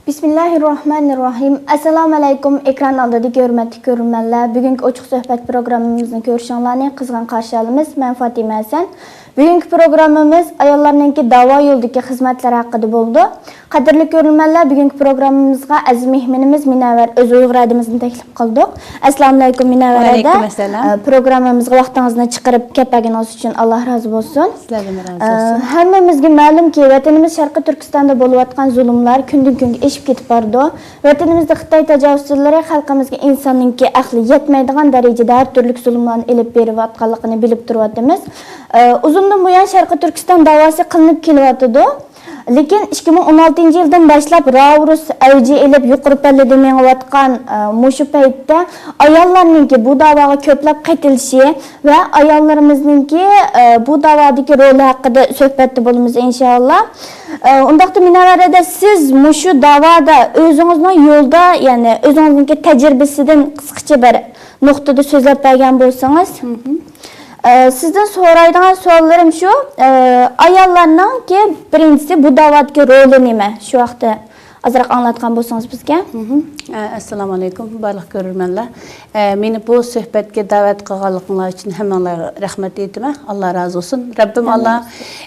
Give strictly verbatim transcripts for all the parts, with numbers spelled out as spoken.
بىسمىللاھىررەھمانىررەھىم. ئەسسالامۇئەلەيكۇم، ئېكران ئالدىدىكى ھۆرمەتلىك كۆرۈرمەنلەر. بۈگۈنكى ئوچۇق سۆھبەت پروگراممىمىزنى كۆرۈشۈڭلارنى قىزغىن قارشى ئالىمىز. مەن فاتىمە ھەسەن. بۈگۈنكى پروگراممىمىز ئاياللارنىڭكى داۋا يولىدىكى خىزمەتلىرى ھەققىدە بولىدۇ. قەدىرلىك كۆرۈرمەنلەر، بۈگۈنكى پروگراممىمىزغا ئەزىز مېھمىنىمىز مۇنەۋۋەر ئۆز ئۇيغۇر ھەدىمىزنى تەكلىپ قىلدۇق. ئەسسالامۇئەلەيكۇم مۇنەۋۋەر ھەدە. ۋەئەلەيكۇم ئەسسالام. ئە، پروگراممىمىزغا ۋاقتىڭىزنى چىقىرىپ كەپ بەرگىنىڭىز ئۈچۈن ئاللا رازى بولسۇن. سىلەردىن رازى ئە، بولسۇن. ھەممىمىزگە مەلۇمكى، ۋەتىنىمىز شەرقىي تۈركىستاندا بولۇۋاتقان زۇلۇملار كۈندىن كۈنگە ئېشىپ كېتىپ بارىدۇ. ۋەتىنىمىزدە خىتاي تاجاۋۇزچىلىرى خەلقىمىزگە ئىنساننىڭكى ئەقلى يەتمەيدىغان دەرىجىدە ھەر تۈرلۈك زۇلۇملارنى ئېلىپ بېرىۋاتقانلىقىنى بىلىپ تۇرۇۋاتىمىز. ئە، ئۇزۇندىن بۇيان شەرقىي تۈركىستان داۋاسى قىلىنىپ كېلىۋاتىدۇ. لېكىن ئىككى مىڭ ئون ئالتىنچى يىلدىن باشلاپ راۋرۇس ئەۋج ئېلىپ يۇقىرى پەللىدە مېڭىۋاتقان، ئە، مۇشۇ پەيتتە ئاياللارنىڭكى بۇ داۋاغا كۆپلەپ قېتىلىشى ۋە ئاياللىرىمىزنىڭكى، ئە، بۇ داۋادىكى رولى ھەققىدە سۆھبەتتە بولىمىز ئىنشائاللا. ئە، ئۇنداقتا مۇنەۋۋەر ھەدە، سىز مۇشۇ داۋادا ئۆزىڭىزنىڭ يولدا، يەنى ئۆزىڭىزنىڭكى تەجرىبىسىدىن قىسقىچە بىر نۇقتىدا سۆزلەپ بەرگەن بولسىڭىز. مھم. ئە، سىزدىن سورايدىغان سوئاللىرىم شۇ، ئە، ئاياللارنىڭكى بىرىنچىسى بۇ داۋادىكى رولى نېمە؟ شۇ ھەقتە ئازراق ئاڭلاتقان بولسىڭىز بىزگە. مھم. ئە، ئەسسالامۇئەلەيكۇم، بارلىق كۆرۈرمەنلەر. ئە، مېنى بۇ سۆھبەتكە دەۋەت قىلغانلىقىڭلار ئۈچۈن ھەممىڭلارغا رەھمەت ئېيتىمەن. ئاللا رازى بولسۇن. رەببىم ئاللا،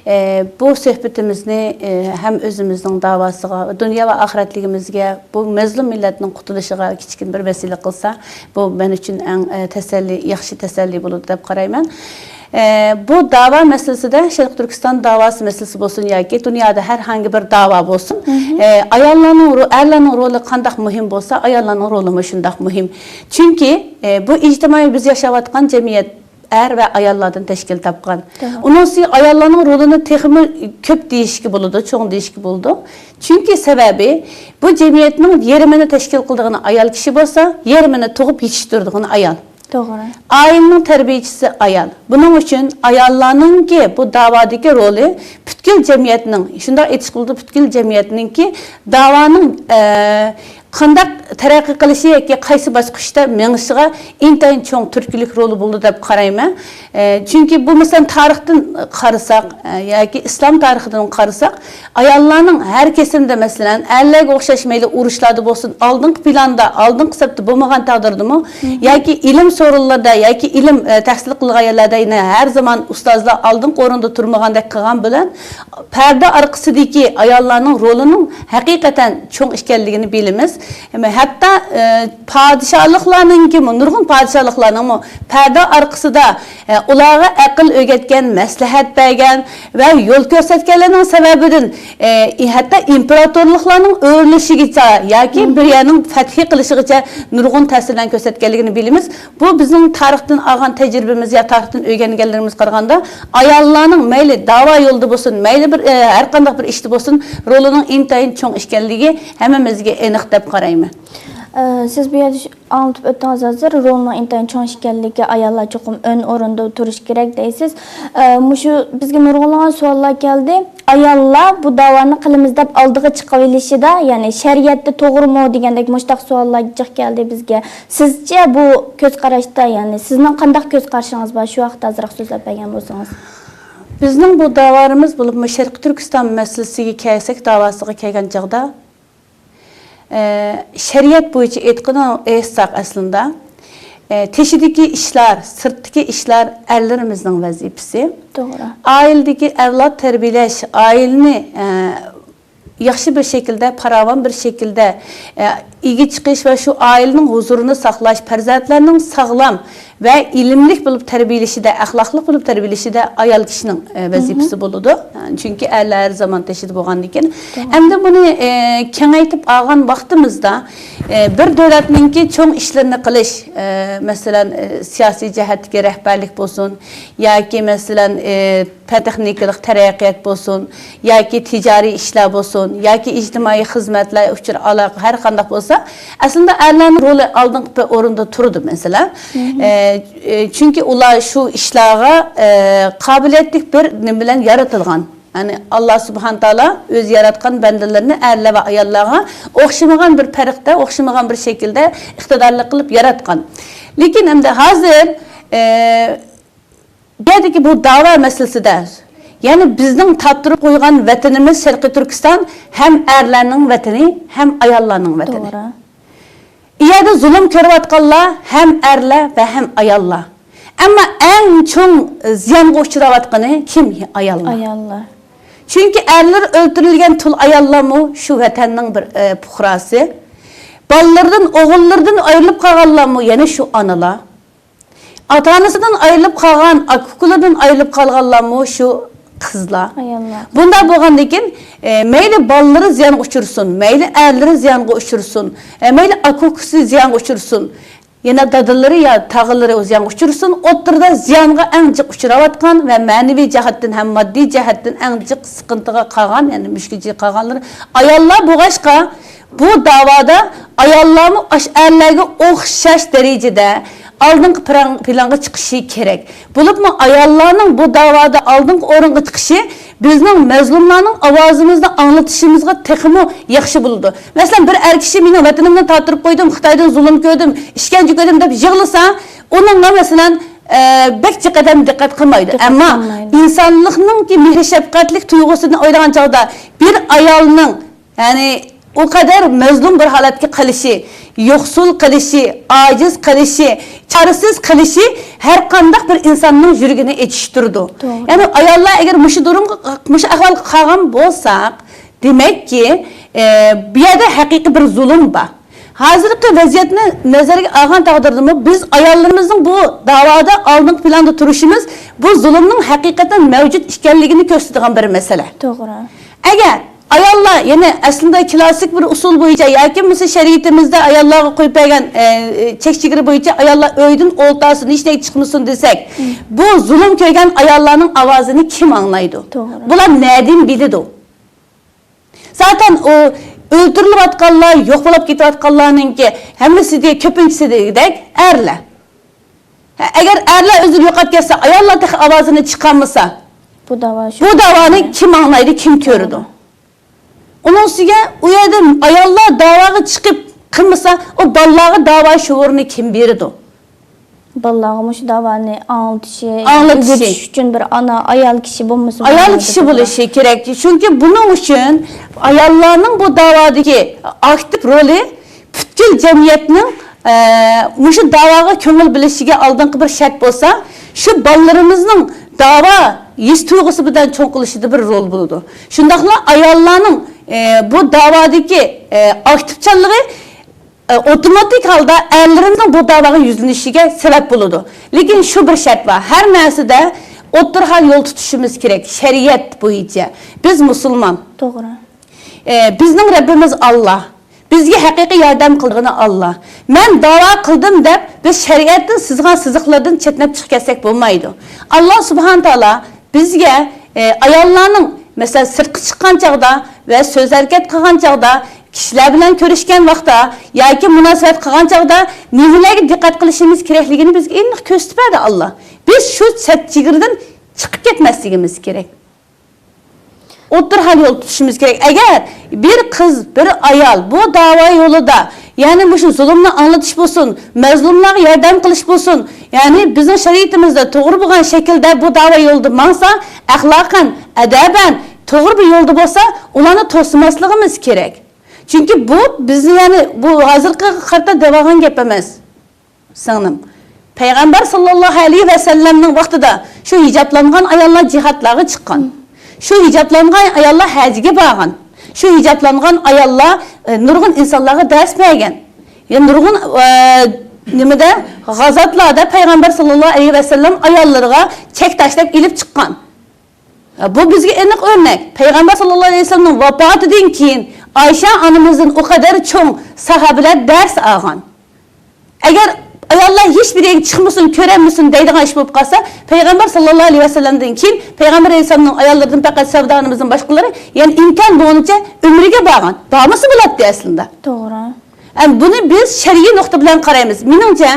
ئە، بۇ سۆھبىتىمىزنى، ئە، ھەم ئۆزىمىزنىڭ داۋاسىغا، دۇنيا ۋە ئاخىرەتلىكىمىزگە، بۇ مەزلۇم مىللەتنىڭ قۇتۇلۇشىغا كىچىككىنە بىر ۋەسىلە قىلسا، بۇ مەن ئۈچۈن ئەڭ، ئە، تەسەللى، ياخشى تەسەللى بولىدۇ دەپ قارايمەن. ئە، بۇ داۋا مەسىلىسىدە شەرقىي تۈركىستان داۋاسى مەسىلىسى بولسۇن ياكى دۇنيادا ھەر قانداق بىر داۋا بولسۇن، مھم. ئە، ئاياللارنىڭ رو-، ئەرلەرنىڭ رولى قانداق مۇھىم بولسا، ئاياللارنىڭ رولىمۇ شۇنداق مۇھىم. چۈنكى، ئە، بۇ ئىجتىمائىي بىز ياشاۋاتقان جەمئىيەت ئەر ۋە ئاياللاردىن تەشكىل تاپقان. توغرا. ئۇنىڭ ئۈستىگە ئاياللارنىڭ رولىنى تېخىمۇ كۆپ دېيىشكە بولىدۇ، چوڭ دېيىشكە بولىدۇ. چۈنكى سەۋەبى، بۇ جەمئىيەتنىڭ يېرىمىنى تەشكىل قىلىدىغىنى ئايال كىشى بولسا، يېرىمىنى تۇغۇپ يېتىشتۈرىدىغىنى ئايال. توغرا. ئائىلىنىڭ تەربىيىچىسى ئايال. بۇنىڭ ئۈچۈن ئاياللارنىڭكى بۇ داۋادىكى رولى پۈتكۈل جەمئىيەتنىڭ، شۇنداق ئېيتىشقا بولىدۇ، پۈتكۈل جەمئىيەتنىڭكى داۋانىڭ، ئە، قانداق تەرەققىي قىلىشى ياكى قايسى باسقۇچتا مېڭىشىغا ئىنتايىن چوڭ تۈرتكىلىك رولى بولىدۇ دەپ قارايمەن. ئە، چۈنكى بۇ، مەسىلەن، تارىختىن قارىساق، ئە، ياكى ئىسلام تارىخىدىن قارىساق، ئاياللارنىڭ ھەر كېسىمدە، مەسىلەن، ئەرلەرگە ئوخشاش مەيلى ئۇرۇشلاردا بولسۇن، ئالدىنقى پىلاندا، ئالدىنقى سەپتە بولمىغان تەقدىردىمۇ، مھم. ياكى ئىلىم سورۇنلىرىدا، ياكى ئىلىم، ئە، تەھسىل قىلغان يەرلەردە يەنە ھەر زامان ئۇستازلار ئالدىنقى ئورۇندا تۇرمىغاندەك قىلغان بىلەن، پەردە ئارقىسىدىكى ئاياللارنىڭ رولىنىڭ ھەقىقەتەن چوڭ ئىكەنلىكىنى بىلىمىز. ھەتتا، ئە، پادىشاھلىقلارنىڭكىمۇ، نۇرغۇن پادىشاھلىقلارنىڭمۇ پەردە ئارقىسىدا، ئە، ئۇلارغا ئەقىل ئۆگەتكەن، مەسلىھەت بەرگەن ۋە يول كۆرسەتكەنلىرىنىڭ سەۋەبىدىن، ئە، ھەتتا ئىمپېراتورلۇقلارنىڭ ئۆرۈلۈشىگىچە ياكى مھم. بىر يەرنىڭ فەتھى قىلىشىغىچە نۇرغۇن تەسىرلەرنى كۆرسەتكەنلىكىنى بىلىمىز. بۇ بىزنىڭ تارىختىن ئالغان تەجرىبىمىز يا تارىختىن ئۆگەنگەنلىرىمىزگە قارىغاندا، ئاياللارنىڭ مەيلى داۋا يولىدا بولسۇن، مەيلى بىر، ئە، ھەر قانداق بىر ئىشتا بولسۇن، رولىنىڭ ئىنتايىن چوڭ ئىكەنلىكى ھەممىمىزگە ئېنىق دەپ قارايمەن. ئە، سىز بۇ يەردە شۇ-، ئاڭلىتىپ ئۆتتىڭىز ھازىر، رولىنىڭ ئىنتايىن چوڭ ئىكەنلىكى، ئاياللار چوقۇم ئۆز ئورنىدا تۇرۇشى كېرەك دەيسىز. ئە، مۇشۇ بىزگە نۇرغۇنلىغان سوئاللار كەلدى. ئاياللار بۇ داۋانى قىلىمىز دەپ ئالدىغا چىقىۋېلىشىدا، يەنى شەرىئەتتە توغرىمۇ دېگەندەك مۇشۇنداق سوئاللار جىق كەلدى بىزگە. سىزچە بۇ كۆز قاراشتا، يەنى سىزنىڭ قانداق كۆز قارىشىڭىز بار؟ شۇ ھەقتە ئازراق سۆزلەپ بەرگەن بولسىڭىز. بىزنىڭ بۇ داۋالىرىمىز، بولۇپمۇ شەرقىي تۈركىستان مەسىلىسىگە كەلسەك، داۋاسىغا كەلگەن چاغدا، ئە، شەرىئەت بويىچە ئېيتقىنى ئېيتساق ئەسلىدە، ئە، تېشىدىكى ئىشلار، سىرتتىكى ئىشلار ئەرلىرىمىزنىڭ ۋەزىپىسى. توغرا. ئائىلىدىكى ئەۋلاد تەربىيەلەش، ئائىلىنى، ئە، ياخشى بىر شەكىلدە، پاراۋان بىر شەكىلدە، ئە، ئىگە چىقىش ۋە شۇ ئائىلىنىڭ ھۇزۇرىنى ساقلاش، پەرزەنتلەرنىڭ ساغلام ۋە ئىلىملىك بولۇپ تەربىيەلىشىدە، ئەخلاقلىق بولۇپ تەربىيەلىشىدە ئايال كىشىنىڭ، ئە، ۋەزىپىسى بولىدۇ. چۈنكى ئەرلەر ھەر زامان تېشىدا بولغاندىكىن. توغرا. ئەمدى بۇنى، ئە، كېڭەيتىپ ئالغان ۋاقتىمىزدا، ئە، بىر دۆلەتنىڭكى چوڭ ئىشلىرىنى قىلىش، ئە، مەسىلەن، ئە، سىياسىي جەھەتتىكى رەھبەرلىك بولسۇن ياكى، مەسىلەن، ئە، پەن تېخنىكىلىق تەرەققىيات بولسۇن ياكى تىجارىي ئىشلار بولسۇن ياكى ئىجتىمائىي خىزمەتلەر، ئۇچۇر ئالاقە ھەر قانداق بولسا، ئەسلىدە ئەرلەرنىڭ رولى ئالدىنقى بىر ئورۇندا تۇرىدۇ، مەسىلەن. ئە، ئە، چۈنكى ئۇلار شۇ ئىشلارغا، ئە، قابىلىيەتلىك بىر نېمە بىلەن يارىتىلغان. يەنى، ئاللا سۇبھانە تائالا ئۆزى ياراتقان بەندىلىرىنى ئەرلەر ۋە ئاياللارغا ئوخشىمىغان بىر پەرقتە، ئوخشىمىغان بىر شەكىلدە ئىقتىدارلىق قىلىپ ياراتقان. لېكىن ئەمدى ھازىر، ئە، بۇ يەردىكى بۇ داۋا مەسىلىسىدە يەنى بىزنىڭ تاپتۇرۇپ قويغان ۋەتىنىمىز شەرقىي تۈركىستان ھەم ئەرلەرنىڭ ۋەتىنى، ھەم ئاياللارنىڭ ۋەتىنى. توغرا. ئۇ يەردە زۇلۇم كۆرۈۋاتقانلار ھەم ئەرلەر ۋە ھەم ئاياللار. ئەمما ئەڭ چوڭ زىيانغا ئۇچراۋاتقىنى كىم؟ ئاياللار. ئاياللار. چۈنكى ئەرلىرى ئۆلتۈرۈلگەن تۇل ئاياللارمۇ شۇ ۋەتەننىڭ بىر، ئە، پۇقراسى. بالىلىرىدىن، ئوغۇللىرىدىن ئايرىلىپ قالغانلارمۇ يەنە شۇ ئانىلار. ئاتا-ئانىسىدىن ئايرىلىپ قالغان، ئاكا-ئۇكىلىرىدىن ئايرىلىپ قالغانلارمۇ شۇ قىزلار. ئاياللار. بۇنداق بولغاندىكىن، ئە، مەيلى بالىلىرى زىيانغا ئۇچرىسۇن، مەيلى ئەرلىرى زىيانغا ئۇچرىسۇن، ئە، مەيلى ئاكا-ئۇكىسى زىيانغا ئۇچرىسۇن، يەنە دادىلىرى يا تاغىلىرى زىيانغا ئۇچرىسۇن، ئوتتۇرىدا زىيانغا ئەڭ جىق ئۇچراۋاتقان ۋە مەنىۋى جەھەتتىن ھەم ماددىي جەھەتتىن ئەڭ جىق سىقىنتىغا قالغان، يەنى مۈشكۈلچىگە قالغانلىرى ئاياللار بولغاچقا، بۇ داۋادا ئاياللارمۇ ئاش-، ئەرلەرگە ئوخشاش دەرىجىدە ئالدىنقى پىران-، پىلانغا چىقىشى كېرەك. بولۇپمۇ ئاياللارنىڭ بۇ داۋادا ئالدىنقى ئورۇنغا چىقىشى بىزنىڭ مەزلۇملارنىڭ ئاۋازىمىزنى ئاڭلىتىشىمىزغا تېخىمۇ ياخشى بولىدۇ. مەسىلەن، بىر ئەر كىشى «مېنىڭ ۋەتىنىمدىن تارتتۇرۇپ قويدۇم، خىتايدىن زۇلۇم كۆردۈم، ئىشكەنجە كۆردۈم» دەپ يىغلىسا، ئۇنىڭغا، مەسىلەن، ئە، بەك جىق ئادەم دىققەت قىلمايدۇ. دىققەت ئەمما قىلمايدۇ. ئىنسانلىقنىڭكى مېھرى شەپقەتلىك تۇيغۇسىدىن ئويلىغان چاغدا، بىر ئايالنىڭ، يەنى، ئۇ قەدەر مەزلۇم بىر ھالەتكە قېلىشى، يوقسۇل قېلىشى، ئاجىز قېلىشى، چارىسىز قېلىشى ھەر قانداق بىر ئىنساننىڭ يۈرىكىنى ئېچىشتۇرىدۇ. توغرا. يەنى ئاياللار ئەگەر مۇشۇ دۇرۇمغا، مۇشۇ ئەھۋالغا قالغان بولساق، دېمەككى، ئە، بۇ يەردە ھەقىقىي بىر زۇلۇم بار. ھازىرقى ۋەزىيەتنى نەزەرگە ئالغان تەقدىردىمۇ، بىز ئاياللىرىمىزنىڭ بۇ داۋادا ئالدىنقى پىلاندا تۇرۇشىمىز بۇ زۇلۇمنىڭ ھەقىقەتەن مەۋجۇت ئىكەنلىكىنى كۆرسىتىدىغان بىر مەسىلە. توغرا. ئەگەر ئاياللار، يەنى ئەسلىدە كلاسسىك بىر ئۇسۇل بويىچە ياكى بولمىسا شەرىئىتىمىزدە ئاياللارغا قويۇپ بەرگەن، ئە، ئە، چەك-چېگرا بويىچە ئاياللار ئۆيدىن ئولتۇرسۇن، ھېچ نەگە چىقمىسۇن دېسەك، مم. بۇ زۇلۇم كۆرگەن ئاياللارنىڭ ئاۋازىنى كىم ئاڭلايدۇ؟ توغرا. بۇلار نەدىن بىلىدۇ؟ زاتەن ئۇ ئۆلتۈرۈلۈۋاتقانلار، يوق بولۇپ كېتىۋاتقانلارنىڭكى ھەممىسى دېگەن، كۆپىنچىسى دېگۈدەك ئەرلەر. ھە، ئەگەر ئەرلەر ئۆزىنى يوقاپ كەتسە، ئاياللار تېخى ئاۋازىنى چىقارمىسا، بۇ داۋا شۇ بۇ داۋانى كىم ئاڭلايدۇ، كىم كۆرىدۇ؟ ئۇنىڭ ئۈستىگە ئۇ يەردە ئاياللار داۋاغا چىقىپ قىلمىسا، ئۇ بالىلارغا داۋا شوئۇرىنى كىم بېرىدۇ؟ بالىلارغا مۇشۇ داۋانى ئاڭلىتىشى، ئاڭلىتىشى. ئۆگىتىش ئۈچۈن بىر ئانا، ئايال كىشى بولمىسا ئايال بولمايدۇ كىشى توغرا. بولۇشى كېرەك. چۈنكى بۇنىڭ ئۈچۈن ئاياللارنىڭ بۇ داۋادىكى ئاكتىپ رولى پۈتكۈل جەمئىيەتنىڭ، ئە، مۇشۇ داۋاغا كۆڭۈل بۆلۈشىگە ئالدىنقى بىر شەرت بولسا، شۇ بالىلىرىمىزنىڭ داۋا ھېس تۇيغۇسى بىلەن چوڭ قىلىشىدا بىر رول بولىدۇ. شۇنداقلا ئاياللارنىڭ، ئە، بۇ داۋادىكى، ئە، ئاكتىپچانلىقى ئە، ئوتوماتىك ھالدا ئەرلىرىمىزنىڭ بۇ داۋاغا يۈزلىنىشىگە سەۋەب بولىدۇ. لېكىن شۇ بىر شەرت بار، ھەر نەرسىدە ئوتتۇرا ھال يول تۇتۇشىمىز كېرەك، شەرىئەت بويىچە. بىز مۇسۇلمان. توغرا. ئە، بىزنىڭ رەببىمىز ئاللا. بىزگە ھەقىقىي ياردەم قىلىدىغىنى ئاللا. مەن داۋا قىلدىم دەپ، بىز شەرىئەتتىن سىزغان سىزىقلاردىن چەتنەپ چىقىپ كەتسەك بولمايدۇ. ئاللا سۇبھانە تائالا بىزگە، ئە، ئاياللارنىڭ، مەسىلەن، سىرتقا چىققان چاغدا ۋە سۆز ھەرىكەت قىلغان چاغدا، كىشىلەر بىلەن كۆرۈشكەن ۋاقىتتا ياكى مۇناسىۋەت قىلغان چاغدا نېمىلەرگە دىققەت قىلىشىمىز كېرەكلىكىنى بىزگە ئېنىق كۆرسىتىپ بەردى ئاللا. بىز شۇ چەت چېگرىدىن چىقىپ كەتمەسلىكىمىز كېرەك. ئوتتۇرا ھال يول تۇتۇشىمىز كېرەك. ئەگەر بىر قىز، بىر ئايال بۇ داۋا يولىدا، يەنى مۇشۇ زۇلۇمنى ئاڭلىتىش بولسۇن، مەزلۇملارغا ياردەم قىلىش بولسۇن، يەنى بىزنىڭ شەرىئىتىمىزدە توغرا بولغان شەكىلدە بۇ داۋا يولىدا ماڭسا، ئەخلاقەن، ئەدەبەن توغرا بىر يولدا بولسا، ئۇلارنى توسىماسلىقىمىز كېرەك. چۈنكى بۇ بىزنى، يەنى بۇ ھازىرقىغا قارىتا دەۋالغان گەپ ئەمەس، سىڭلىم. پەيغەمبەر ساللاللاھۇ ئەلەيھى ۋەسەللەمنىڭ ۋاقتىدا شۇ ھىجابلانغان ئاياللار جىھادلارغا چىققان. شۇ ھىجابلانغان ئاياللار ھەجگە بارغان. شۇ ھىجابلانغان ئاياللار، ئە، نۇرغۇن ئىنسانلارغا دەرس بەرگەن. يا نۇرغۇن، ئە، نېمىدە، غازاتلاردا پەيغەمبەر ساللاللاھۇ ئەلەيھى ۋەسەللەم ئاياللىرىغا چەك تاشلاپ ئېلىپ چىققان. بۇ بىزگە ئېنىق ئۆرنەك. پەيغەمبەر ساللاللاھۇ ئەلەيھى ۋەسەللەمنىڭ ۋاپاتىدىن كېيىن ئايشە ئانىمىزدىن ئۇ قەدەر چوڭ ساھابىلەر دەرس ئالغان. ئەگەر ئاياللار ھېچ بىر يەرگە چىقمىسۇن، كۆرۈنمىسۇن دەيدىغان ئىش بولۇپ قالسا، پەيغەمبەر ساللاللاھۇ ئەلەيھى ۋەسەللەمدىن كېيىن پەيغەمبەر ئەلەيھىسسالامنىڭ ئاياللىرىدىن پەقەت سەۋدانىمىزدىن باشقىلىرى، يەنى ئىمكان بولغىنىچە ئۆمرىگە بارغان. بارمىسا بولاتتى ئەسلىدە. توغرا. ئەم، بۇنى بىز شەرئىي نۇقتا بىلەن قارايمىز. مېنىڭچە،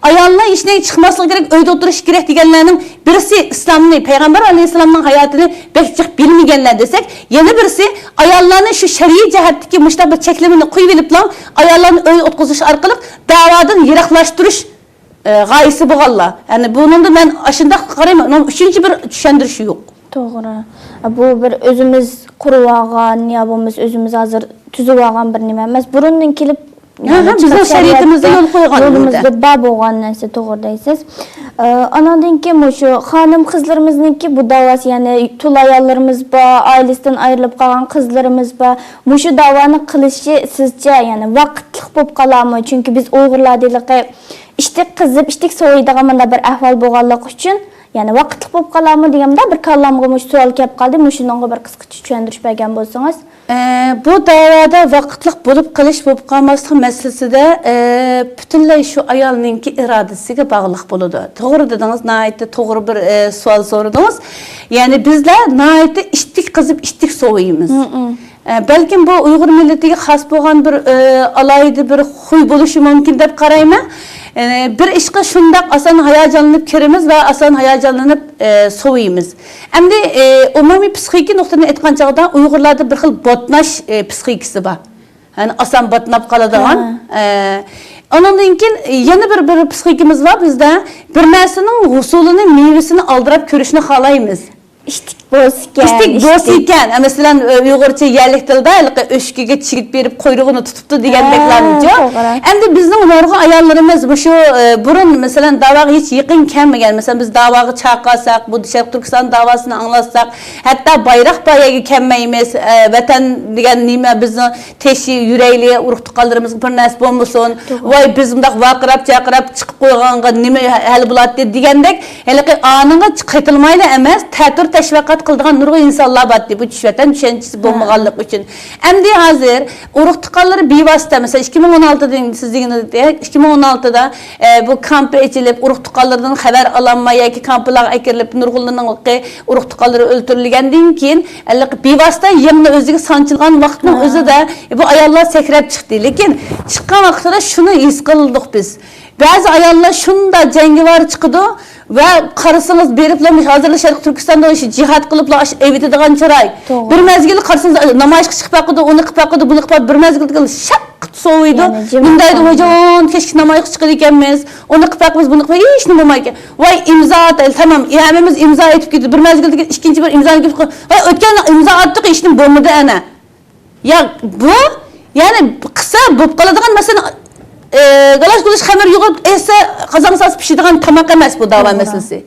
ئاياللار ھېچ نەگە چىقماسلىقى كېرەك، ئۆيدە ئولتۇرۇشى كېرەك دېگەنلەرنىڭ بىرسى ئىسلامنى، پەيغەمبەر ئەلەيھىسسالامنىڭ ھاياتىنى بەك جىق بىلمىگەنلەر دېسەك، يەنە بىرسى ئاياللارنى شۇ شەرئىي جەھەتتىكى مۇشۇنداق بىر چەكلىمىنى قويۇۋېلىپلا، ئاياللارنى ئۆيدە ئولتۇرغۇزۇش ئارقىلىق داۋادىن يىراقلاشتۇرۇش، ئە، غايىسى بولغانلار. يەنى بۇنىڭدا مەن ئاشۇنداق قارايمەن، ئۇنىڭ ئۈچىنچى بىر چۈشەندۈرۈشى يوق. توغرا. بۇ بىر ئۆزىمىز قۇرۇۋالغان يا بولمىسا ئۆزىمىز ھازىر تۈزۈۋالغان بىر نېمە ئەمەس. بۇرۇندىن كېلىپ، ھە، يەنى ھە، بىزنىڭ چىقىپ شەرىئىتىمىزدە شەرىئەتتە يول قويغان يولىمىزدا ئۆزىدە. بار بولغان نەرسە، توغرا دەيسىز. ئە، ئاناندىن كېيىن مۇشۇ خانىم قىزلىرىمىزنىڭكى بۇ داۋاسى، يەنى تۇل ئاياللىرىمىز بار، ئائىلىسىدىن ئايرىلىپ قالغان قىزلىرىمىز بار. مۇشۇ داۋانى قىلىشى سىزچە، يەنى ۋاقىتلىق بولۇپ قالارمۇ؟ چۈنكى بىز ئۇيغۇرلاردا ھېلىقى ئىشتىك قىزىپ، ئىشتىك سوۋۇيدىغان مۇنداق بىر ئەھۋال بولغانلىقى ئۈچۈن، يەنى ۋاقىتلىق بولۇپ قالارمۇ دېگەندە بىر كاللامغا مۇشۇ سوئال كەپ قالدى. مۇشۇنىڭغا بىر قىسقىچە چۈشەندۈرۈش بەرگەن بولسىڭىز. ئە، بۇ داۋادا ۋاقىتلىق بولۇپ قېلىش، بولۇپ قالماسلىق مەسىلىسىدە، ئە، پۈتۈنلەي شۇ ئايالنىڭكى ئىرادىسىگە باغلىق بولىدۇ. توغرا دېدىڭىز، ناھايىتى توغرا بىر، ئە، سوئال سورىدىڭىز. يەنى بىزلەر ناھايىتى ئىشتىك قىزىپ، ئىشتىك سوۋۇيمىز. مم. ئە، بەلكىم بۇ ئۇيغۇر مىللىتىگە خاس بولغان بىر، ئە، ئالاھىدە بىر خۇي بولۇشى مۇمكىن دەپ قارايمەن. ئە، بىر ئىشقا شۇنداق ئاسان ھاياجانلىنىپ كىرىمىز ۋە ئاسان ھاياجانلىنىپ، ئە، سوۋۇيمىز. ئەمدى، ئە، ئومۇمىي پسىخىكا نۇقتىدىن ئېيتقان چاغدا ئۇيغۇرلاردا بىر خىل بوتناش، ئە، پسىخىكىسى بار. يەنى ئاسان باتناپ قالىدىغان. ھە. ئە، ئۇنىڭدىن كېيىن يەنە بىر، بىر پسىخىكىمىز بار بىزدە. بىر نەرسىنىڭ ھوسۇلىنى، مېۋىسىنى ئالدىراپ كۆرۈشنى خالايمىز. ئىشتىك بولسىكەن، ئىشتىك بولسىكەن. ئە، مەسىلەن، ئە، ئۇيغۇرچە يەرلىك تىلدا ھېلىقى ئۆشۈكىگە چىگىت بېرىپ قۇيرۇقىنى تۇتۇپتۇ دېگەندەكلەرنىچۇ. ھە، توغرا. ئەمدى بىزنىڭ نۇرغۇن ئاياللىرىمىز مۇشۇ، ئە، بۇرۇن، مەسىلەن، داۋاغا ھېچ يېقىن كەلمىگەن. مەسىلەن، بىز داۋاغا چاقىرساق، بۇ شەرقىي تۈركىستان داۋاسىنى ئاڭلاتساق، ھەتتا بايراق بار يەرگە كەلمەيمىز. ئە، ۋەتەن دېگەن نېمە بىزنىڭ تېشى يۈرەيلى، ئۇرۇق-تۇغقانلىرىمىزغا بىر نەرسە بولمىسۇن. توغرا. ۋاي، بىز مۇنداق ۋارقىراپ-جارقىراپ چىقىپ قويغانغا نېمە ھەل بولاتتى دېگەندەك، ھېلىقى ئانىڭغا قېتىلمايلا ئەمەس، تەتۈر تەشۋىقات قىلىدىغان نۇرغۇن ئىنسانلار بارتتى، بۇ چۈش-، ۋەتەن چۈشەنچىسى ھە. بولمىغانلىقى ئۈچۈن. ئەمدى ھازىر ئۇرۇق-تۇغقانلىرى بىۋاسىتە، مەسىلەن، ئىككى مىڭ ئون ئالتىدىن سىز دېگىنىدەك، ئىككى مىڭ ئون ئالتىدا، ئە، بۇ كامپى ئېچىلىپ، ئۇرۇق-تۇغقانلىرىدىن خەۋەر ئالالماي ياكى كامپلارغا ئەكىرىلىپ، نۇرغۇنلىرىنىڭ ئۇرۇق-تۇغقانلىرى ئۆلتۈرۈلگەندىن كېيىن، ھېلىقى بىۋاسىتە يىڭنە ئۆزىگە سانچىلغان ۋاقىتنىڭ ھە. ئۆزىدە بۇ ئاياللار سەكرەپ چىقتى. لېكىن چىققان ۋاقتىدا شۇنى ھېس قىلدۇق بىز. بەزى ئاياللار شۇنداق جەڭگىۋار چىقىدۇ ۋە قارىسىڭىز، بېرىپلا ھازىرلا شەرقىي تۈركىستاندا شۇ جىھاد قىلىپلا ئاشۇ ئېۋىتىدىغان چىراي. توغرا. بىر مەزگىلدە قارىسىڭىز، نامايىشقا چىقىپ باقىدۇ، ئۇنى قىلىپ باقىدۇ، بۇنى قىلىپ باقىدۇ. بىر مەزگىلدە شاق سوۋۇيدۇ. يەنە جىم مۇندايدۇ، قالمايدۇ. ۋايجان، كەچكە نامايىشقا چىقىدىكەنمىز، ئۇنى قىلىپ باقىمىز، بۇنى قىلىپ، ھېچ نېمە بولمايدىكەن. ۋاي، ئىمزا ئات، تامام، ھەممىمىز ئىمزا ئېيتىپ كېتىدۇ. بىر مەزگىلدە ئىككىنچى بىر ئىمزانى كېلىپ، ۋاي، ئۆتكەن ئىمزا ئاتتۇق، ھېچ نېمە بولمىدى ئەنە. يا، بۇ، يەنى، قىلسا بولۇپ قالىدىغان، مەسىلەن، ئە، گالاش گۇلاش خەمىرى يۇغۇرۇپ ئېسە قازانغا سالسا پىشىدىغان تاماق ئەمەس بۇ داۋا توغرا. مەسىلىسى.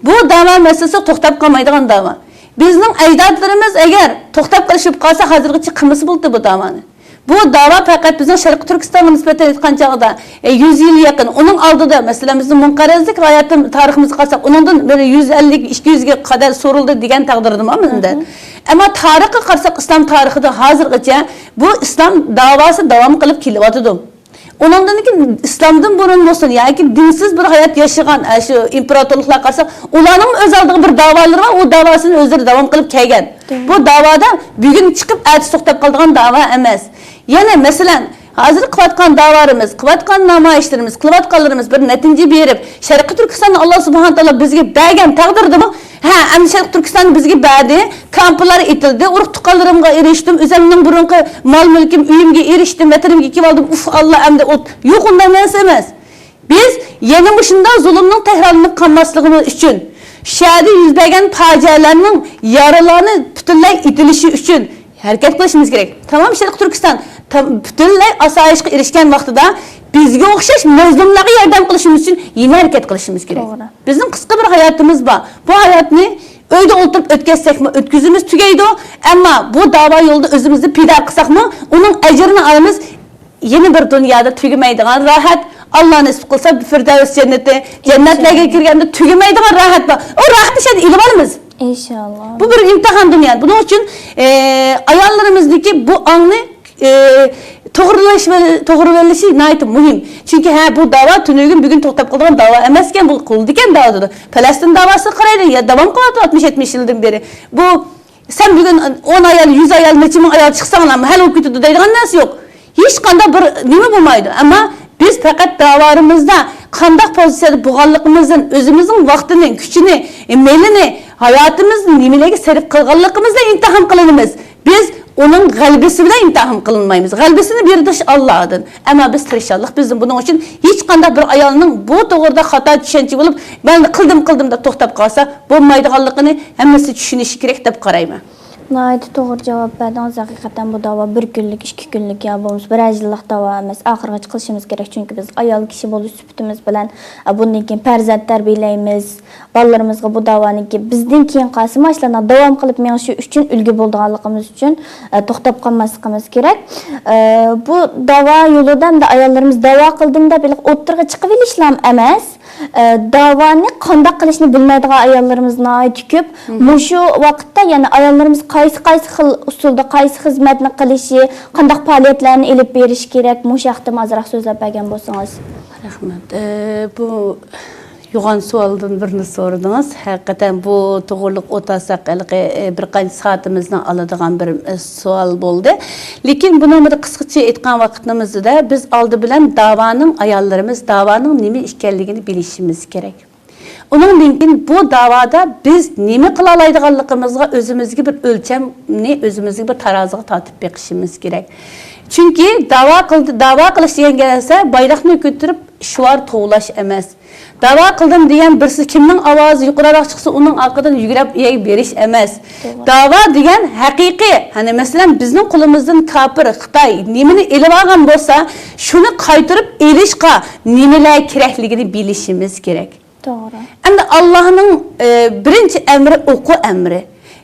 بۇ داۋا مەسىلىسى توختاپ قالمايدىغان داۋا. بىزنىڭ ئەجدادلىرىمىز ئەگەر توختاپ قېلىشىپ قالسا، ھازىرغىچە قىلمىسا بولدى بۇ داۋانى. بۇ داۋا پەقەت بىزنىڭ شەرقىي تۈركىستانغا نىسبەتەن ئېيتقان چاغدا، ئە، يۈز يىل يېقىن، ئۇنىڭ ئالدىدا، مەسىلەن، بىزنىڭ مۇنقەرەزلىك ھاياتىم-، تارىخىمىزغا قارىساق، ئۇنىڭدىن بىر يۈز ئەللىك، ئىككى يۈزگە قەدەر سورۇلدى دېگەن تەقدىردىمۇ مەندە. مم. ئەمما تارىخقا قارىساق، ئىسلام تارىخىدا ھازىرغىچە بۇ ئىسلام داۋاسى داۋام قىلىپ كېلىۋاتىدۇ. ئۇنىڭدىن كېيىن ئىسلامدىن بۇرۇن بولسۇن ياكى دىنسىز بىر ھايات ياشىغان، ئە، شۇ ئىمپېراتورلۇقلارغا قارىساق، ئۇلارنىڭمۇ ئۆز ئالدىغا بىر داۋالىرى بار، ئۇ داۋاسىنى ئۆزلىرى داۋام قىلىپ كەلگەن. توغرا. بۇ داۋادا بۈگۈن چىقىپ، ئەتىسى توختاپ قالىدىغان داۋا ئەمەس. يەنە، مەسىلەن، ھازىر قىلىۋاتقان داۋالىرىمىز، قىلىۋاتقان نامايىشلىرىمىز، قىلىۋاتقانلىرىمىز بىر نەتىجە بېرىپ، شەرقىي تۈركىستاننى ئاللا سۇبھانە تائالا بىزگە بەرگەن تەقدىردىمۇ، ھە، ئەمدى شەرقىي تۈركىستان بىزگە بەردى، كامپلار ئېتىلدى، ئۇرۇق-تۇغقانلىرىمغا ئېرىشتىم، ئۆزۈمنىڭ بۇرۇنقى مال-مۇلكىم، ئۆيۈمگە ئېرىشتىم، ۋەتىنىمگە كېلىۋالدىم، ئۇف، ئاللا، ئەمدى ئوت. يوق، ئۇنداق نەرسە ئەمەس. بىز يەنە مۇشۇنداق زۇلۇمنىڭ تەكرارلىنىپ قالماسلىقى ئۈچۈن، شۇ يەردە يۈز بەرگەن پاجىئەلەرنىڭ، يارىلارنى پۈتۈنلەي ئېتىلىشى ئۈچۈن ھەرىكەت قىلىشىمىز كېرەك. تامام شەرقىي تۈركىستان تام-، پۈتۈنلەي ئاسايىشقا ئېرىشكەن ۋاقتىدا بىزگە ئوخشاش مەزلۇملارغا ياردەم قىلىشىمىز ئۈچۈن يەنە ھەرىكەت قىلىشىمىز كېرەك. توغرا. بىزنىڭ قىسقا بىر ھاياتىمىز بار. بۇ ھاياتنى ئۆيدە ئولتۇرۇپ ئۆتكۈزسەكمۇ، ئۆتكۈزىمىز تۈگەيدۇ. ئەمما بۇ داۋا يولىدا ئۆزىمىزنى پىدا قىلساقمۇ، ئۇنىڭ ئەجرىنى ئالىمىز. يەنە بىر دۇنيادا تۈگىمەيدىغان راھەت، ئاللا نېسىپ قىلسا، فىردەۋس جەننىتى، جەننەتلەرگە ئىنشاللا. كىرگەندە تۈگىمەيدىغان راھەت بار. ئۇ راھەتنى شۇ يەردە ئېلىۋالىمىز. ئىنشاللا. بۇ بىر ئىمتىھان دۇنيا. بۇنىڭ ئۈچۈن، ئە، ئاياللىرىمىزدىكى بۇ ئاڭنى، ئە، توغرىلاش ۋە توغرىۋېلىشى ناھايىتى مۇھىم. چۈنكى، ھە، بۇ داۋا تۈنۈگۈن بۈگۈن توختاپ قالىدىغان داۋا ئەمەسكەن، بۇ قىلىدىكەن داۋا دەيدۇ. پەلەستىن داۋاسىغا قارايلى، يا داۋام قىلىۋاتىدۇ ئاتمىش يەتمىش يىلدىن بېرى. بۇ سەن بۈگۈن ئون ئايال، يۈز ئايال، نەچچە مىڭ ئايال چىقساڭلارمۇ ھەل بولۇپ كېتىدۇ دەيدىغان نەرسە يوق. ھېچقانداق بىر نېمە بولمايدۇ. ئەمما بىز پەقەت داۋالىرىمىزدا قانداق پوزىتسىيەدە بولغانلىقىمىزدىن، ئۆزىمىزنىڭ ۋاقتىنى، كۈچىنى، مېلىنى، ھاياتىمىزنى نېمىلەرگە سەرپ قىلغانلىقىمىزدىن ئىمتىھان قىلىنىمىز. بىز ئۇنىڭ غەلىبىسى بىلەن ئىمتىھان قىلىنمايمىز. غەلىبىسىنى بېرىدىش ئاللادىن. ئەمما بىز تىرىشچانلىق بىزدىن. بۇنىڭ ئۈچۈن ھېچقانداق بىر ئايالنىڭ بۇ توغرىدا خاتا چۈشەنچە بولۇپ، مەن قىلدىم، قىلدىم دەپ توختاپ قالسا بولمايدىغانلىقىنى ھەممىسى چۈشىنىشى كېرەك دەپ قارايمەن. ناھايىتى توغرا جاۋاب بەردىڭىز. ھەقىقەتەن بۇ داۋا بىر كۈنلۈك، ئىككى كۈنلۈك يا بولمىسا بىرەر يىللىق داۋا ئەمەس. ئاخىرغىچە قىلىشىمىز كېرەك. چۈنكى بىز ئايال كىشى بولۇش سۈپىتىمىز بىلەن، ئە، بۇندىن كېيىن پەرزەنت تەربىيەلەيمىز. بالىلىرىمىزغا بۇ داۋانىڭكى بىزدىن كېيىن قالسىمۇ، ئاشۇلارنىڭ داۋام قىلىپ مېڭىشى ئۈچۈن ئۈلگە بولىدىغانلىقىمىز ئۈچۈن، ئە، توختاپ قالماسلىقىمىز كېرەك. ئە، بۇ داۋا يولىدا ئەمدى ئاياللىرىمىز داۋا قىلدىم دەپ ھېلىقى ئوتتۇرىغا چىقىۋېلىشلام ئەمەس. ئە، داۋانى قانداق قىلىشنى بىلمەيدىغان ئاياللىرىمىز ناھايىتى كۆپ. مۇشۇ ۋاقىتتا يەنە ئاياللىرىمىز قايسى، قايسى خىل ئۇسۇلدا، قايسى خىزمەتنى قىلىشى، قانداق پائالىيەتلەرنى ئېلىپ بېرىشى كېرەك؟ مۇشۇ ھەقتىمۇ ئازراق سۆزلەپ بەرگەن بولسىڭىز. رەھمەت. ئە، بۇ يوغان سوئالدىن بىرنى سورىدىڭىز. ھەقىقەتەن بۇ توغرىلىق ئولتۇرساق، ھېلىقى، ئە، بىر قانچە سائىتىمىزنى ئالىدىغان بىر، ئە، سوئال بولدى. لېكىن بۇنىڭ بىر قىسقىچە ئېيتقان ۋاقتىمىزدا بىز ئالدى بىلەن داۋانىڭ، ئاياللىرىمىز داۋانىڭ نېمە ئىكەنلىكىنى بىلىشىمىز كېرەك. ئۇنىڭدىن كېيىن بۇ داۋادا بىز نېمە قىلالايدىغانلىقىمىزغا ئۆزىمىزگە بىر ئۆلچەمنى، ئۆزىمىزگە بىر تارازىغا تارتىپ بېقىشىمىز كېرەك. چۈنكى داۋا قىلدى، داۋا قىلىش دېگەن گەلسە، بايراقنى كۆتۈرۈپ شوئار توۋلاش ئەمەس. داۋا قىلدىم دېگەن بىرسى كىمنىڭ ئاۋازى يۇقىرىراق چىقسا، ئۇنىڭ ئارقىدىن يۈگۈرۈپ ئۆيگە بېرىش ئەمەس. داۋا دېگەن ھەقىقىي، يەنى مەسىلەن، بىزنىڭ قولىمىزدىن كاپىر، خىتاي نېمىنى ئېلىۋالغان بولسا، شۇنى قايتۇرۇپ ئېلىشقا نېمىلەر كېرەكلىكىنى بىلىشىمىز كېرەك. توغرا. ئەمدى ئاللاھنىڭ، ئى، بىرىنچى ئەمرى ئوقۇ ئەمرى.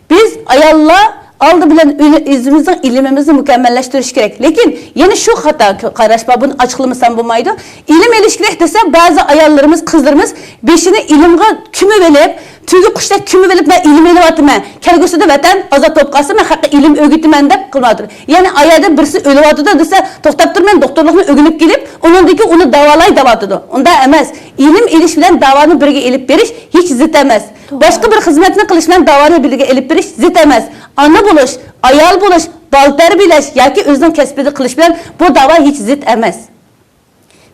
بىز ئاياللار ئالدى بىلەن ئۆزىمىزنىڭ ئىلمىمىزنى مۇكەممەللەشتۈرۈش كېرەك. لېكىن يەنە شۇ خاتا قاراش بار، بۇنى ئاچىقلىمىسام بولمايدۇ. ئىلىم ئېلىش كېرەك دېسە، بەزى ئاياللىرىمىز، قىزلىرىمىز بېشىنى ئىلىمغا كۆمۈۋېلىپ، تۈگە قۇشتەك كۆمۈۋېلىپ، مەن ئىلىم ئېلىۋاتىمەن، كەلگۈسىدە ۋەتەن ئازاد بولۇپ قالسا، مەن خەققە ئىلىم ئۆگىتىمەن دەپ قىلىۋاتىدۇ. يەنى ئايەردە بىرسى ئۆلۈۋاتىدۇ دېسە، توختاپ تۇر، مەن دوختۇرلۇقنى ئۆگىنىپ كېلىپ، ئۇنىڭدىن كېيىن ئۇنى داۋالاي دەۋاتىدۇ. ئۇنداق ئەمەس. ئىلىم ئېلىش بىلەن داۋانى بىرگە ئېلىپ بېرىش ھېچ زىت ئەمەس. باشقا بىر خىزمەتنى قىلىش بىلەن داۋانى بىرگە ئېلىپ بېرىش زىت ئەمەس. ئانا بولۇش، ئايال بولۇش، بالا تەربىيەلەش ياكى ئۆزىنىڭ كەسپىدە قىلىش بىلەن بۇ داۋا ھېچ زىت ئەمەس.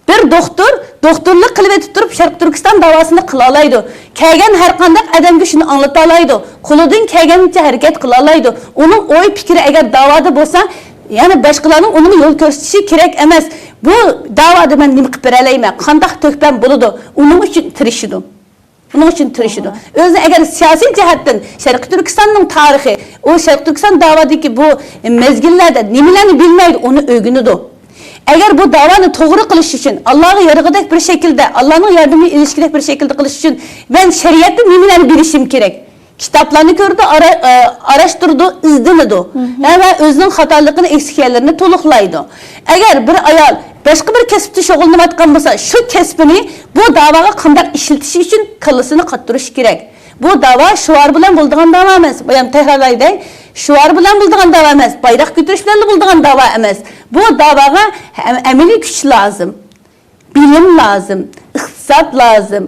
بىر دوختۇر دوختۇرلۇق قىلىۋېتىپ تۇرۇپ شەرقىي تۈركىستان داۋاسىنى قىلالايدۇ. كەلگەن ھەرقانداق ئادەمگە شۇنى ئاڭلىتالايدۇ. قولىدىن كەلگەنچە ھەرىكەت قىلالايدۇ. ئۇنىڭ ئوي پىكرى ئەگەر داۋادا بولسا، يەنى باشقىلارنىڭ ئۇنىڭغا يول كۆرسىتىشى كېرەك ئەمەس. بۇ داۋادا مەن نېمە قىلىپ بېرەلەيمەن، قانداق تۆھپەم بولىدۇ، ئۇنىڭ ئۈچۈن تىرىشىدۇ. ئۇنىڭ ئۈچۈن تىرىشىدۇ. ئۆزىنى ئەگەر سىياسىي جەھەتتىن شەرقىي تۈركىستاننىڭ تارىخى، ئۇ شەرقىي تۈركىستان داۋادىكى بۇ مەزگىللەردە نېمىلەرنى بىلمەيدۇ، ئۇنى ئۆگىنىدۇ. ئەگەر بۇ داۋانى توغرا قىلىش ئۈچۈن، ئاللاغا يارىغۇدەك بىر شەكىلدە، ئاللانىڭ ياردىمىگە ئېرىشكۈدەك بىر شەكىلدە قىلىش ئۈچۈن مەن شەرىئەتتە نېمىلەرنى بىلىشىم كېرەك؟ كىتابلارنى كۆرىدۇ، ئارا-، ئە، ئاراشتۇرىدۇ، ئىزدىنىدۇ. ھە، ۋە ئۆزىنىڭ خاتالىقىنى، ئەكسىكلىكلىرىنى تولۇقلايدۇ. ئەگەر بىر ئايال باشقا بىر كەسىپتە شۇغۇللىنىۋاتقان بولسا، شۇ كەسپىنى بۇ داۋاغا قانداق ئىشلىتىشى ئۈچۈن كاللىسىنى قاتتۇرۇشى كېرەك. بۇ داۋا شوئار بىلەن بولىدىغان داۋا ئەمەس. بايام تەكرارلايدەي، شوئار بىلەن بولىدىغان داۋا ئەمەس، بايراق كۆتۈرۈش بىلەنلا بولىدىغان داۋا ئەمەس. بۇ داۋاغا ئە-، ئەمەلىي كۈچ لازىم، بىلىم لازىم، ئىقتىساد لازىم.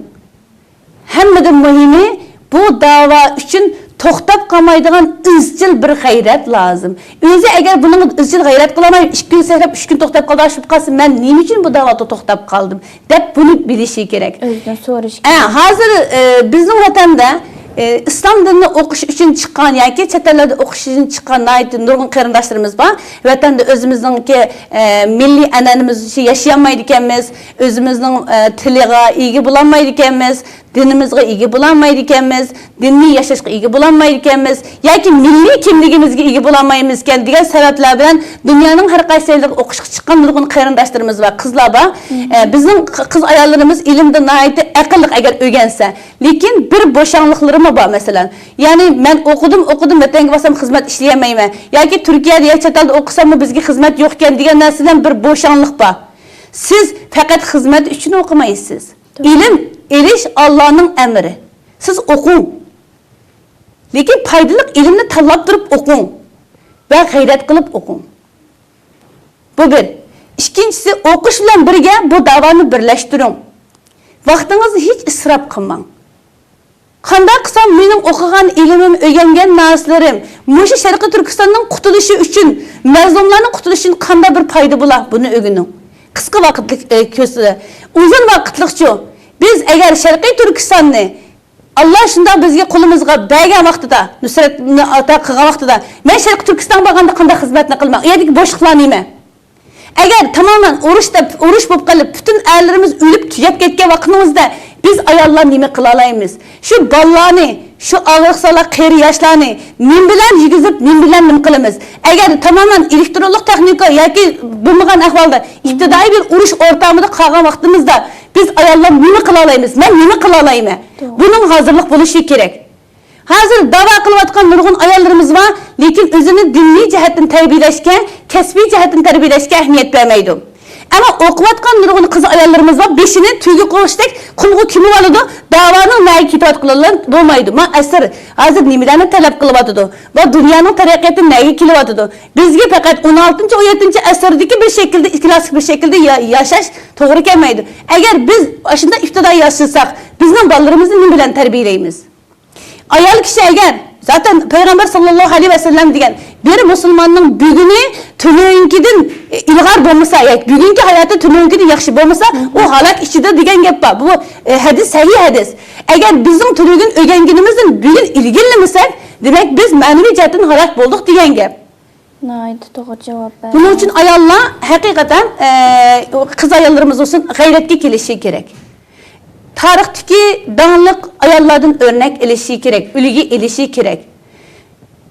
ھەممىدىن مۇھىمى، بۇ داۋا ئۈچۈن توختاپ قالمايدىغان ئىزچىل بىر غەيرەت لازىم. ئۆزى ئەگەر بۇنىڭغا ئىزچىل غەيرەت قىلالماي، ئىككى كۈن سەكرەپ، ئۈچ كۈن توختاپ قالدى، ئاشۇپ قالسا، مەن نېمە ئۈچۈن بۇ داۋادا توختاپ قالدىم، دەپ بۇنى بىلىشى كېرەك. ئۆزىدىن سورىشى ئە، كېرەك. ھازىر، ئە، بىزنىڭ ۋەتەندە، ئە، ئىسلام دىنىنى ئوقۇش ئۈچۈن چىققان ياكى چەت ئەللەردە ئوقۇش ئۈچۈن چىققان ناھايىتى نۇرغۇن قېرىنداشلىرىمىز بار. ۋەتەندە ئۆزىمىزنىڭكى، ئە، مىللىي ئەنئەنىمىز بويىچە ياشىيالمايدىكەنمىز، ئۆزىمىزنىڭ، ئە، تىلىغا ئىگە بولالمايدىكەنمىز، دىنىمىزغا ئىگە بولالمايدىكەنمىز، دىنىي ياشاشقا ئىگە بولالمايدىكەنمىز ياكى مىللىي كىملىكىمىزگە ئىگە بولالمايمىزكەن دېگەن سەۋەبلەر بىلەن دۇنيانىڭ ھەر قايسى يېرىدە ئوقۇشقا چىققان نۇرغۇن قېرىنداشلىرىمىز بار، قىزلار بار. ئە، بىزنىڭ ق-، قىز ئاياللىرىمىز ئىلىمدە ناھايىتى ئەقىللىق ئەگەر ئۆگەنسە، لېكىن بىر بوشاڭلىقلىرىمۇ بار، مەسىلەن. يەنى مەن ئوقۇدۇم، ئوقۇدۇم، ۋەتەنگە بارسام خىزمەت ئىشلىيەلمەيمەن ياكى تۈركىيەدە ياكى چەت ئەلدە ئوقۇساممۇ بىزگە خىزمەت يوقكەن دېگەن نەرسىدىن بىر بوشاڭلىق بار. سىز پەقەت خىزمەت ئۈچۈن ئوقۇمايسىز. توغرا. ئىلىم ئېلىش ئاللانىڭ ئەمرى. سىز ئوقۇڭ. لېكىن پايدىلىق ئىلىمنى تاللاپ تۇرۇپ ئوقۇڭ ۋە غەيرەت قىلىپ ئوقۇڭ. بۇ بىر. ئىككىنچىسى، ئوقۇش بىلەن بىرگە بۇ داۋانى بىرلەشتۈرۈڭ. ۋاقتىڭىزنى ھېچ ئىسراپ قىلماڭ. قانداق قىلسام مېنىڭ ئوقۇغان ئىلمىم، ئۆگەنگەن نەرسىلىرىم مۇشۇ شەرقىي تۈركىستاننىڭ قۇتۇلۇشى ئۈچۈن، مەزلۇملارنىڭ قۇتۇلۇشى ئۈچۈن قانداق بىر پايدا بولا، بۇنى ئۆگىنىڭ. قىسقا ۋاقىتلىق، ئە، كۆرسىتىدۇ. ئۇزۇن ۋاقىتلىقچۇ؟ بىز ئەگەر شەرقىي تۈركىستاننى ئاللا شۇنداق بىزگە قولىمىزغا بەرگەن ۋاقتىدا، نۇسرەتنى ئاتا قىلغان ۋاقتىدا، مەن شەرقىي تۈركىستانغا بارغاندا قانداق خىزمەتنى قىلىمەن؟ ئۇ يەردىكى بوشلۇقلار نېمە؟ ئەگەر تامامەن ئۇرۇش دەپ، ئۇرۇش بولۇپ قېلىپ، پۈتۈن ئەرلىرىمىز ئۆلۈپ تۈگەپ كەتكەن ۋاقتىمىزدا بىز ئاياللار نېمە قىلالايمىز؟ شۇ بالىلارنى، شۇ ئاغرىقسىزلار، قېرى ياشلارنى نېمە بىلەن يېگۈزۈپ، نېمە بىلەن نېمە قىلىمىز؟ ئەگەر تامامەن ئېلېكترونلۇق تېخنىكا ياكى بولمىغان ئەھۋالدا ئىپتىدائىي بىر ئۇرۇش ئورتامىدا قالغان ۋاقتىمىزدا بىز ئاياللار نېمە قىلالايمىز؟ مەن نېمە قىلالايمەن؟ توغرا. بۇنىڭ ھازىرلىق بولۇشى كېرەك. ھازىر داۋا قىلىۋاتقان نۇرغۇن ئاياللىرىمىز بار، لېكىن ئۆزىنى دىنىي جەھەتتىن تەربىيەلەشكە، كەسپىي جەھەتتىن تەربىيەلەشكە ئەھمىيەت بەرمەيدۇ. ئەمما ئوقۇۋاتقان نۇرغۇن قىز ئاياللىرىمىز بار، بېشىنى تۈگە قوشتەك قۇمغا كۆمۈۋالىدۇ، داۋانىڭ نەگە كېتىۋاتقىنىنى بولمايدۇ. ما ئەسىر ھازىر نېمىلەرنى تەلەپ قىلىۋاتىدۇ؟ ما دۇنيانىڭ تەرەققىياتى نەگە كېلىۋاتىدۇ؟ بىزگە پەقەت ئون ئالتىنچى، ئون يەتتىنچى ئەسىردىكى بىر شەكىلدە، كلاسسىك بىر شەكىلدە يا-، ياشاش توغرا كەلمەيدۇ. ئەگەر بىز ئاشۇنداق ئىپتىدائىي ياشىساق، بىزنىڭ بالىلىرىمىزنى نېمە بىلەن تەربىيەلەيمىز؟ ئايال كىشى ئەگەر، زاتەن پەيغەمبەر ساللاللاھۇ ئەلەيھى ۋەسەللەم دېگەن، بىر مۇسۇلماننىڭ بۈگۈنى تۈنۈگۈنكىدىن ئىلغار بولمىسا، ياكى بۈگۈنكى ھاياتى تۈنۈگۈنكىدىن ياخشى بولمىسا، ئۇ ھالاك ئىچىدە دېگەن گەپ بار. بۇ، ئە، ھەدىس، سەھىھ ھەدىس. ئەگەر بىزنىڭ تۈنۈگۈن ئۆگەنگىنىمىزدىن بۈگۈن ئىلگىرىلىمىسەك، دېمەك، بىز مەنىۋى جەھەتتىن ھالاك بولدۇق دېگەن گەپ. ناھايىتى توغرا جاۋاب بەردىڭىز. بۇنىڭ ئۈچۈن ئاياللار ھەقىقەتەن، ئە، قىز ئاياللىرىمىز بولسۇن، غەيرەتكە كېلىشى كېرەك. تارىختىكى داڭلىق ئاياللاردىن ئۆرنەك ئېلىشى كېرەك، ئۈلگە ئېلىشى كېرەك.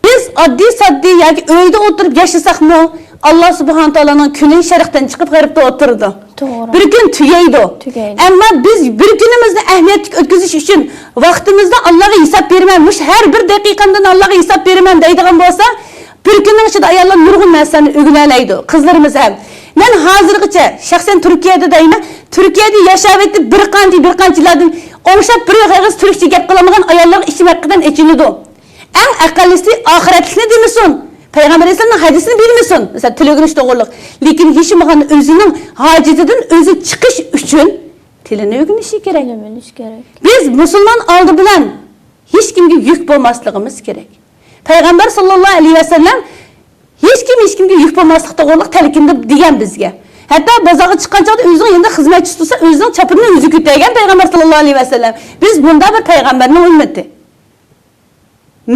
بىز ئاددىي-ساددىي ياكى ئۆيدە ئولتۇرۇپ ياشىساقمۇ، ئاللا سۇبھانە تائالانىڭ كۈنى شەرقتىن چىقىپ غەربتە ئولتۇرىدۇ. توغرا. بىر كۈن تۈگەيدۇ. تۈگەيدۇ. ئەمما بىز بىر كۈنىمىزنى ئەھمىيەتلىك ئۆتكۈزۈش ئۈچۈن ۋاقتىمىزنى ئاللاغا ھېساب بېرىمەن، مۇشۇ ھەر بىر دەقىقەمدىن ئاللاغا ھېساب بېرىمەن دەيدىغان بولسا، بىر كۈننىڭ ئىچىدە ئاياللار نۇرغۇن نەرسىلەرنى ئۆگىنەلەيدۇ، قىزلىرىمىز ھەم. مەن ھازىرغىچە شەخسەن تۈركىيەدە دەيمەن، تۈركىيەدە ياشاۋېتىپ بىر قانچە، بىر قانچە يىللاردىن ئوڭشاپ بىر ئېغىز تۈركچە گەپ قىلالمىغان ئاياللارغا ئىچىم ھەقىقەتەن ئېچىنىدۇ. ئەڭ ئەقەللىسى ئاخىرەتلىكنى دېمىسۇن، پەيغەمبەر ئەلەيھىسسالامنىڭ ھەدىسىنى بىلمىسۇن، مەسىلەن، تىل ئۆگىنىش توغرۇلۇق، لېكىن ھېچ بولمىغاندا ئۆزىنىڭ ھاجىتىدىن ئۆزى چىقىش ئۈچۈن تىلىنى ئۆگىنىشى كېرەك. تىلنى بىلىش كېرەك. بىز مۇسۇلمان ئالدى بىلەن ھېچكىمگە يۈك بولماسلىقىمىز كېرەك. پەيغەمبەر ساللاللاھۇ ئەلەيھى ۋەسەللەم ھېچكىم ھېچكىمگە يۈك بولماسلىق توغرۇلۇق تەلكىندە دېگەن بىزگە. ھەتتا بازارغا چىققان چاغدا ئۆزىنىڭ يېنىدا خىزمەتچىسى تۇرسا، ئۆزىنىڭ چاپىنىنى ئۆزى كۆتەرگەن پەيغەمبەر ساللاللاھۇ ئەلەيھى ۋەسەللەم. بىز بۇنداق بىر پەيغەمبەرنىڭ ئۈممىتى.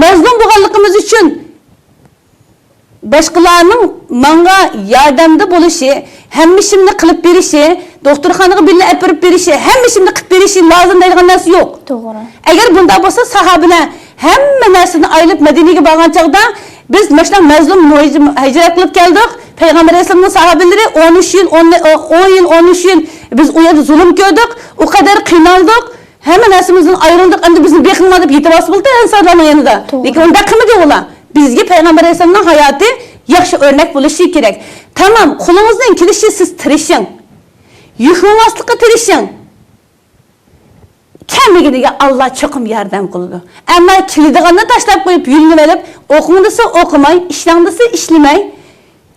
مەزلۇم بولغانلىقىمىز ئۈچۈن باشقىلارنىڭ ماڭا ياردەمدە بولۇشى، ھەممە ئىشىمنى قىلىپ بېرىشى، دوختۇرخانىغا بىللە ئەپىرىپ بېرىشى، ھەممە ئىشىمنى قىلىپ بېرىشى لازىم دەيدىغان نەرسە يوق. توغرا. ئەگەر بۇنداق بولسا، ساھابىلەر ھەممە نەرسىنى ئايرىپ مەدىنىگە بارغان چاغدا، بىز مۇشۇنداق مەزلۇم مۇھاجىر-، ھىجرەت قىلىپ كەلدۇق. پەيغەمبەر ئەلەيھىسسالامنىڭ ساھابىلىرى ئون ئۈچ يىل، ئون، ئون يىل، ئون ئۈچ يىل بىز ئۇ يەردە زۇلۇم كۆردۇق، ئۇ قەدەر قىينالدۇق، ھەممە نەرسىمىزدىن ئايرىلدۇق، ئەمدى بىزنى بېقىڭلار دەپ يېتىۋالسا بولدى ئەنسارلارنىڭ يېنىدا. توغرا. لېكىن ئۇنداق قىلمىدى ئۇلار. بىزگە پەيغەمبەر ئەلەيھىسسالامنىڭ ھاياتى ياخشى ئۆرنەك بولۇشى كېرەك. تامام، قولىڭىزدىن كېلىشىچە سىز تىرىشىڭ. يۈك بولماسلىققا تىرىشىڭ. كەلمىگىنىگە ئاللا چوقۇم ياردەم قىلىدۇ. ئەمما كېلىدىغاننى تاشلاپ قويۇپ، يۈلۈنۈۋېلىپ، ئوقۇڭ دېسە ئوقۇماي، ئىشلەڭ دېسە ئىشلىمەي،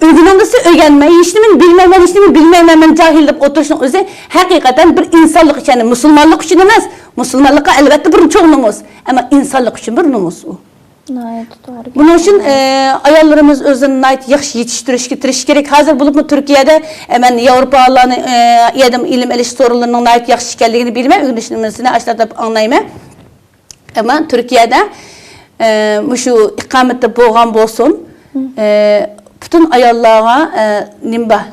ئۆگىنىڭ دېسە ئۆگەنمەي، ھېچنېمىنى بىلمەيمەن، ھېچنېمىنى بىلمەيمەن، مەن جاھىل دەپ ئولتۇرۇشنىڭ ئۆزى ھەقىقەتەن بىر ئىنسانلىق ئۈچۈن، يەنى مۇسۇلمانلىق ئۈچۈن ئەمەس. مۇسۇلمانلىققا ئەلۋەتتە بىر چوڭ نومۇس، ئەمما ئىنسانلىق ئۈچۈن بىر نومۇس ئۇ. ناھايىتى توغرا گەپ. بۇنىڭ ئۈچۈن، ئە، ئاياللىرىمىز ئۆزىنى ناھايىتى ياخشى يېتىشتۈرۈشكە تىرىشىشى كېرەك. ھازىر بولۇپمۇ تۈركىيەدە، ئە، مەن ياۋروپالارنى، ئە، ئادەم ئىلىم ئېلىش سورۇنلىرىنىڭ ناھايىتى ياخشى ئىكەنلىكىنى بىلىمەن، ئۆگىنىشنى ئاشۇنداق دەپ ئاڭلايمەن. ئەمما تۈركىيەدە، ئە، مۇشۇ ئىقامەتتە بولغان بولسۇن، ئە، پۈتۈن ئاياللارغا، ئە، نېمە بار،